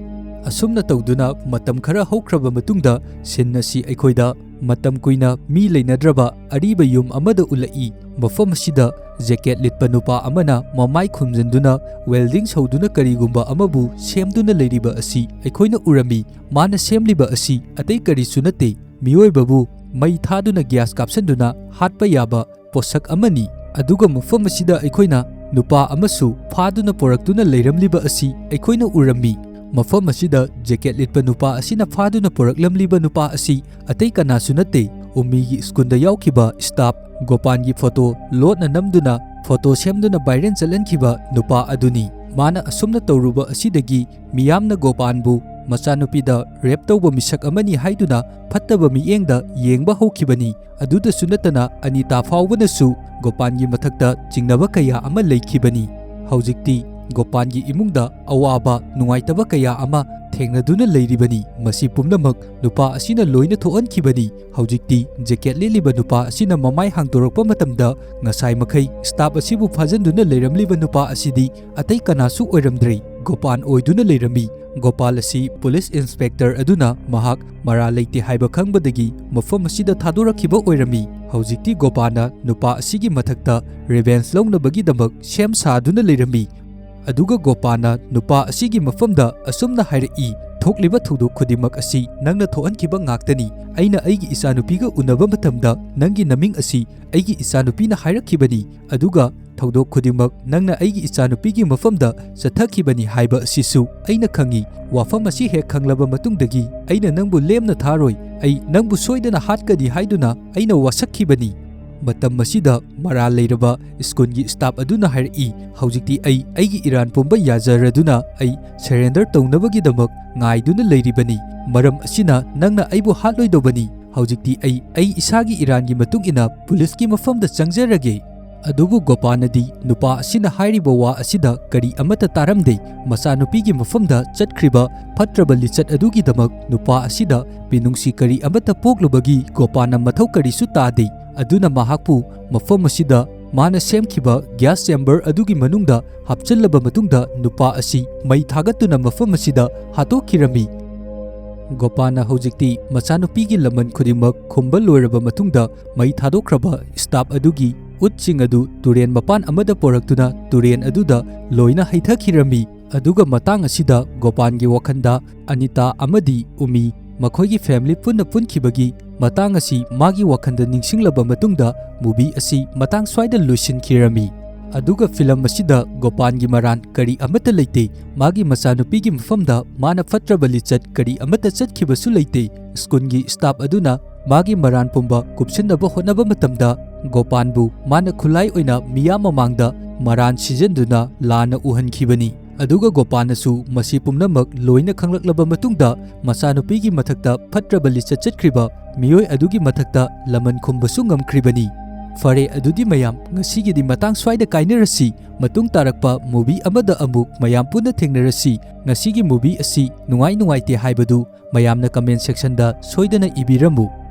ꯑꯁꯨꯝꯅ ꯇꯧꯗꯨꯅ ꯃꯇꯝ ꯈꯔ ꯍꯧꯈ꯭ꯔꯕ ꯃꯇꯨꯡꯗ ꯁꯤꯟ ꯑꯁꯤ ꯑꯩꯈꯣꯏꯗ ꯃꯇꯝ ꯀꯨꯏꯅ ꯃꯤ ꯂꯩꯅꯗ꯭ꯔꯕ ꯑꯔꯤꯕ ꯌꯨꯝ ꯑꯃꯗ ꯎꯠꯂꯛꯏ꯫ ꯃꯐꯝ ꯑꯁꯤꯗ ꯖꯦꯀꯦꯠ ꯂꯤꯠꯄ ꯅꯨꯄꯥ ꯑꯃꯅ ꯃꯃꯥꯏ ꯈꯨꯝꯖꯤꯟꯗꯨꯅ ꯋꯦꯜꯗꯤꯡ ꯁꯧꯗꯨꯅ ꯀꯔꯤꯒꯨꯝꯕ ꯑꯃꯕꯨ ꯁꯦꯝꯗꯨꯅ ꯂꯩꯔꯤꯕ ꯑꯁꯤ ꯑꯩꯈꯣꯏꯅ ꯎꯔꯝꯃꯤ꯫ ꯃꯥꯅ ꯁꯦꯝꯂꯤꯕ ꯑꯁꯤ ꯑꯇꯩ ꯀꯔꯤꯁꯨ ꯅꯠꯇꯦ, ꯃꯤꯑꯣꯏꯕꯕꯨ ꯃꯩ ꯊꯥꯗꯨꯅ ꯒ꯭ꯌꯥꯁ ꯀꯥꯞꯁꯤꯟꯗꯨꯅ ꯍꯥꯠꯄ ꯌꯥꯕ ꯄꯣꯠꯁꯛ ꯑꯃꯅꯤ꯫ ꯑꯗꯨꯒ ꯃꯐꯝ ꯑꯁꯤꯗ ꯑꯩꯈꯣꯏꯅ ꯅꯨꯄꯥ ꯑꯃꯁꯨ ꯐꯥꯗꯨꯅ ꯄꯨꯔꯛꯇꯨꯅ ꯂꯩꯔꯝꯂꯤꯕ ꯑꯁꯤ ꯑꯩꯈꯣꯏꯅ ꯎꯔꯝꯃꯤ꯫ ꯃꯐꯝ ꯑꯁꯤꯗ ꯖꯦꯀꯦꯠ ꯂꯤꯠꯄ ꯅꯨꯄꯥ ꯑꯁꯤꯅ ꯐꯥꯗꯨꯅ ꯄꯨꯔꯛꯂꯝꯂꯤꯕ ꯅꯨꯄꯥ ꯑꯁꯤ ꯑꯇꯩ ꯀꯅꯥꯁꯨ ꯅꯠꯇꯦ, ꯎꯃꯤꯒꯤ ꯁ꯭ꯀꯨꯜꯗ ꯌꯥꯎꯈꯤꯕ ꯁ꯭ꯇꯥꯐ ꯒꯣꯄꯥꯟꯒꯤ ꯐꯣꯇꯣ ꯂꯣꯠꯅ ꯅꯝꯗꯨꯅ ꯐꯣꯇꯣ ꯁꯦꯝꯗꯨꯅ ꯚꯥꯏꯔꯦꯜ ꯆꯠꯍꯟꯈꯤꯕ ꯅꯨꯄꯥ ꯑꯗꯨꯅꯤ꯫ ꯃꯥꯅ ꯑꯁꯨꯝꯅ ꯇꯧꯔꯨꯕ ꯑꯁꯤꯗꯒꯤ ꯃꯤꯌꯥꯝꯅ ꯒꯣꯄꯥꯟꯕꯨ ꯃꯆꯥꯅꯨꯄꯤꯗ ꯔꯦꯞ ꯇꯧꯕ ꯃꯤꯁꯛ ꯑꯃꯅꯤ ꯍꯥꯏꯗꯨꯅ ꯐꯠꯇꯕ ꯃꯤꯠꯌꯦꯡꯗ ꯌꯦꯡꯕ ꯍꯧꯈꯤꯕꯅꯤ꯫ ꯑꯗꯨꯗꯁꯨ ꯅꯠꯇꯅ ꯑꯅꯤꯇꯥ ꯐꯥꯎꯕꯅꯁꯨ ꯒꯣꯄꯥꯟꯒꯤ ꯃꯊꯛꯇ ꯆꯤꯡꯅꯕ ꯀꯌꯥ ꯑꯃ ꯂꯩꯈꯤꯕꯅꯤ꯫ ꯍꯧꯖꯤꯛꯇꯤ ꯒꯣꯄꯥꯟꯒꯤ ꯏꯃꯨꯡꯗ ꯑꯋꯥꯕ ꯅꯨꯡꯉꯥꯏꯇꯕ ꯀꯌꯥ ꯑꯃ ꯊꯦꯡꯅꯗꯨꯅ ꯂꯩꯔꯤꯕꯅꯤ꯫ ꯃꯁꯤ ꯄꯨꯝꯅꯃꯛ ꯅꯨꯄꯥ ꯑꯁꯤꯅ ꯂꯣꯏꯅ ꯊꯣꯛꯍꯟꯈꯤꯕꯅꯤ꯫ ꯍꯧꯖꯤꯛꯇꯤ ꯖꯦꯀꯦꯠ ꯂꯤꯠꯂꯤꯕ ꯅꯨꯄꯥ ꯑꯁꯤꯅ ꯃꯃꯥꯏ ꯍꯥꯡꯗꯣꯔꯛꯄ ꯃꯇꯝꯗ ꯉꯁꯥꯏ ꯃꯈꯩ ꯁ꯭ꯇꯥꯐ ꯑꯁꯤꯕꯨ ꯐꯥꯖꯤꯟꯗꯨꯅ ꯂꯩꯔꯝꯂꯤꯕ ꯅꯨꯄꯥ ꯑꯁꯤꯗꯤ ꯑꯇꯩ ꯀꯅꯥꯁꯨ ꯑꯣꯏꯔꯝꯗ꯭ꯔꯦ, ꯒꯣꯄꯥꯟ ꯑꯣꯏꯗꯨꯅ ꯂꯩꯔꯝꯃꯤ꯫ ꯒꯣꯄꯥꯜ ꯑꯁꯤ ꯄꯨꯂꯤꯁ ꯏꯟꯁꯄꯦꯛꯇꯔ ꯑꯗꯨꯅ ꯃꯍꯥꯛ ꯃꯔꯥꯜ ꯂꯩꯇꯦ ꯍꯥꯏꯕ ꯈꯪꯕꯗꯒꯤ ꯃꯐꯝ ꯑꯁꯤꯗ ꯊꯥꯗꯣꯔꯛꯈꯤꯕ ꯑꯣꯏꯔꯝꯃꯤ꯫ ꯍꯧꯖꯤꯛꯇꯤ ꯒꯣꯄꯥꯜꯅ ꯅꯨꯄꯥ ꯑꯁꯤꯒꯤ ꯃꯊꯛꯇ ꯔꯤꯚꯦꯟꯖ ꯂꯧꯅꯕꯒꯤꯗꯃꯛ ꯁꯦꯝ ꯁꯥꯗꯨꯅ ꯂꯩꯔꯝꯃꯤ꯫ ꯑꯗꯨꯒ ꯒꯣꯄꯥꯜꯅ ꯅꯨꯄꯥ ꯑꯁꯤꯒꯤ ꯃꯐꯝꯗ ꯑꯁꯨꯝꯅ ꯍꯥꯏꯔꯛꯏ, ꯊꯣꯛꯂꯤꯕ ꯊꯧꯗꯣꯛ ꯈꯨꯗꯤꯡꯃꯛ ꯑꯁꯤ ꯅꯪꯅ ꯊꯣꯛꯍꯟꯈꯤꯕ ꯉꯥꯛꯇꯅꯤ꯫ ꯑꯩꯅ ꯑꯩꯒꯤ ꯏꯆꯥꯅꯨꯄꯤꯒ ꯎꯅꯕ ꯃꯇꯝꯗ ꯅꯪꯒꯤ ꯅꯃꯤꯡ ꯑꯁꯤ ꯑꯩꯒꯤ ꯏꯆꯥꯅꯨꯄꯤꯅ ꯍꯥꯏꯔꯛꯈꯤꯕꯅꯤ, ꯑꯗꯨꯒ ꯊꯧꯗꯣꯛ ꯈꯨꯗꯤꯡꯃꯛ ꯅꯪꯅ ꯑꯩꯒꯤ ꯏꯆꯥꯅꯨꯄꯤꯒꯤ ꯃꯐꯝꯗ ꯆꯠꯊꯈꯤꯕꯅꯤ ꯍꯥꯏꯕ ꯑꯁꯤꯁꯨ ꯑꯩꯅ ꯈꯪꯏ꯫ ꯋꯥꯐꯝ ꯑꯁꯤ ꯍꯦꯛ ꯈꯪꯂꯕ ꯃꯇꯨꯡꯗꯒꯤ ꯑꯩꯅ ꯅꯪꯕꯨ ꯂꯦꯝꯅ ꯊꯥꯔꯣꯏ꯫ ꯑꯩ ꯅꯪꯕꯨ ꯁꯣꯏꯗꯅ ꯍꯥꯠꯀꯅꯤ ꯍꯥꯏꯗꯨꯅ ꯑꯩꯅ ꯋꯥꯁꯛꯈꯤꯕꯅꯤ꯫ ꯃꯇꯝ ꯑꯁꯤꯗ ꯃꯔꯥꯜ ꯂꯩꯔꯕ ꯁ꯭ꯀꯨꯜꯒꯤ ꯁ꯭ꯇꯥꯐ ꯑꯗꯨꯅ ꯍꯥꯏꯔꯛꯏ, "ꯍꯧꯖꯤꯛꯇꯤ ꯑꯩ ꯑꯩꯒꯤ ꯏꯔꯥꯟ ꯄꯨꯝꯕ ꯌꯥꯖꯔꯗꯨꯅ ꯑꯩ ꯁꯔꯦꯟꯗꯔ ꯇꯧꯅꯕꯒꯤꯗꯃꯛ ꯉꯥꯏꯗꯨꯅ ꯂꯩꯔꯤꯕꯅꯤ꯫ ꯃꯔꯝ ꯑꯁꯤꯅ ꯅꯪꯅ ꯑꯩꯕꯨ ꯍꯥꯠꯂꯣꯏꯗꯧꯕꯅꯤ꯫ ꯍꯧꯖꯤꯛꯇꯤ ꯑꯩ ꯑꯩ ꯏꯁꯥꯒꯤ ꯏꯔꯥꯟꯒꯤ ꯃꯇꯨꯡ ꯏꯟꯅ ꯄꯨꯂꯤꯁꯀꯤ ꯃꯐꯝꯗ ꯆꯪꯖꯔꯒꯦ"꯫ ꯑꯗꯨꯕꯨ ꯒꯣꯄꯥꯟꯅꯗꯤ ꯅꯨꯄꯥ ꯑꯁꯤꯅ ꯍꯥꯏꯔꯤꯕ ꯋꯥ ꯑꯁꯤꯗ ꯀꯔꯤ ꯑꯃꯠꯇ ꯇꯥꯔꯝꯗꯦ꯫ ꯃꯆꯥꯅꯨꯄꯤꯒꯤ ꯃꯐꯝꯗ ꯆꯠꯈ꯭ꯔꯤꯕ ꯐꯠꯇ꯭ꯔꯕ ꯂꯤꯆꯠ ꯑꯗꯨꯒꯤꯗꯃꯛ ꯅꯨꯄꯥ ꯑꯁꯤꯗ ꯃꯤꯅꯨꯡꯁꯤ ꯀꯔꯤ ꯑꯃꯠꯇ ꯄꯣꯛꯂꯨꯕꯒꯤ ꯒꯣꯄꯥꯟꯅ ꯃꯊꯧ ꯀꯔꯤꯁꯨ ꯇꯥꯗꯦ꯫ ꯑꯗꯨꯅ ꯃꯍꯥꯛꯄꯨ ꯃꯐꯝ ꯑꯁꯤꯗ ꯃꯥꯅ ꯁꯦꯝꯈꯤꯕ ꯒ꯭ꯌꯥꯁ ꯆꯦꯝꯕꯔ ꯑꯗꯨꯒꯤ ꯃꯅꯨꯡꯗ ꯍꯥꯞꯆꯤꯜꯂꯕ ꯃꯇꯨꯡꯗ ꯅꯨꯄꯥ ꯑꯁꯤ ꯃꯩ ꯊꯥꯒꯠꯇꯨꯅ ꯃꯐꯝ ꯑꯁꯤꯗ ꯍꯥꯠꯇꯣꯛꯈꯤꯔꯝꯃꯤ꯫ ꯒꯣꯄꯥꯟꯅ ꯍꯧꯖꯤꯛꯇꯤ ꯃꯆꯥꯅꯨꯄꯤꯒꯤ ꯂꯃꯟ ꯈꯨꯗꯤꯡꯃꯛ ꯈꯨꯝꯕ ꯂꯣꯏꯔꯕ ꯃꯇꯨꯡꯗ ꯃꯩ ꯊꯥꯗꯣꯛꯈ꯭ꯔꯕ ꯁ꯭ꯇꯥꯐ ꯑꯗꯨꯒꯤ ꯎꯠꯁꯤꯡ ꯑꯗꯨ ꯇꯨꯔꯦꯟ ꯃꯄꯥꯟ ꯑꯃꯗ ꯄꯨꯔꯛꯇꯨꯅ ꯇꯨꯔꯦꯟ ꯑꯗꯨꯗ ꯂꯣꯏꯅ ꯍꯩꯊꯈꯤꯔꯝꯃꯤ꯫ ꯑꯗꯨꯒ ꯃꯇꯥꯡ ꯑꯁꯤꯗ ꯒꯣꯄꯥꯟꯒꯤ ꯋꯥꯈꯜꯗ ꯑꯅꯤꯇꯥ ꯑꯃꯗꯤ ꯎꯃꯤ ꯃꯈꯣꯏꯒꯤ ꯐꯦꯃꯤꯂꯤ ꯄꯨꯟꯅ ꯄꯨꯟꯈꯤꯕꯒꯤ ꯃꯇꯥꯡ ꯑꯁꯤ ꯃꯥꯒꯤ ꯋꯥꯈꯜꯗ ꯅꯤꯡꯁꯤꯡꯂꯕ ꯃꯇꯨꯡꯗ ꯃꯨꯚꯤ ꯑꯁꯤ ꯃꯇꯥꯡ ꯁ꯭ꯋꯥꯏꯗ ꯂꯣꯏꯁꯤꯟꯈꯤꯔꯝꯃꯤ꯫ ꯑꯗꯨꯒ ꯐꯤꯂꯝ ꯑꯁꯤꯗ ꯒꯣꯄꯥꯟꯒꯤ ꯃꯔꯥꯟ ꯀꯔꯤ ꯑꯃꯠꯇ ꯂꯩꯇꯦ꯫ ꯃꯥꯒꯤ ꯃꯆꯥꯅꯨꯄꯤꯒꯤ ꯃꯐꯝꯗ ꯃꯥꯅ ꯐꯠꯇ꯭ꯔꯕ ꯂꯤꯆꯠ ꯀꯔꯤ ꯑꯃꯠꯇ ꯆꯠꯈꯤꯕꯁꯨ ꯂꯩꯇꯦ꯫ ꯁ꯭ꯀꯨꯜꯒꯤ ꯁ꯭ꯇꯥꯐ ꯑꯗꯨꯅ ꯃꯥꯒꯤ ꯃꯔꯥꯟ ꯄꯨꯝꯕ ꯀꯨꯞꯁꯤꯟꯅꯕ ꯍꯣꯠꯅꯕ ꯃꯇꯝꯗ ꯒꯣꯄꯥꯟꯕꯨ ꯃꯥꯅ ꯈꯨꯠꯂꯥꯏ ꯑꯣꯏꯅ ꯃꯤꯌꯥꯝ ꯃꯃꯥꯡꯗ ꯃꯔꯥꯟ ꯁꯤꯖꯤꯟꯗꯨꯅ ꯂꯥꯟꯅ ꯎꯍꯟꯈꯤꯕꯅꯤ꯫ ꯑꯗꯨꯒ ꯒꯣꯄꯥꯟꯅꯁꯨ ꯃꯁꯤ ꯄꯨꯝꯅꯃꯛ ꯂꯣꯏꯅ ꯈꯪꯂꯛꯂꯕ ꯃꯇꯨꯡꯗ ꯃꯆꯥꯅꯨꯄꯤꯒꯤ ꯃꯊꯛꯇ ꯐꯠꯇ꯭ꯔꯕ ꯂꯤꯆꯠ ꯆꯠꯈ꯭ꯔꯤꯕ ꯃꯤꯑꯣꯏ ꯑꯗꯨꯒꯤ ꯃꯊꯛꯇ ꯂꯃꯟ ꯈꯨꯝꯕꯁꯨ ꯉꯝꯈ꯭ꯔꯤꯕꯅꯤ꯫ ꯐꯔꯦ, ꯑꯗꯨꯗꯤ ꯃꯌꯥꯝ, ꯉꯁꯤꯒꯤꯗꯤ ꯃꯇꯥꯡ ꯁ꯭ꯋꯥꯏꯗ ꯀꯥꯏꯅꯔꯁꯤ꯫ ꯃꯇꯨꯡ ꯇꯥꯔꯛꯄ ꯃꯨꯚꯤ ꯑꯃꯗ ꯑꯃꯨꯛ ꯃꯌꯥꯝ ꯄꯨꯟꯅ ꯊꯦꯡꯅꯔꯁꯤ꯫ ꯉꯁꯤꯒꯤ ꯃꯨꯚꯤ ꯑꯁꯤ ꯅꯨꯡꯉꯥꯏ ꯅꯨꯡꯉꯥꯏꯇꯦ ꯍꯥꯏꯕꯗꯨ ꯃꯌꯥꯝꯅ ꯀꯃꯦꯟ ꯁꯦꯛꯁꯟꯗ ꯁꯣꯏꯗꯅ ꯏꯕꯤꯔꯝꯃꯨ꯫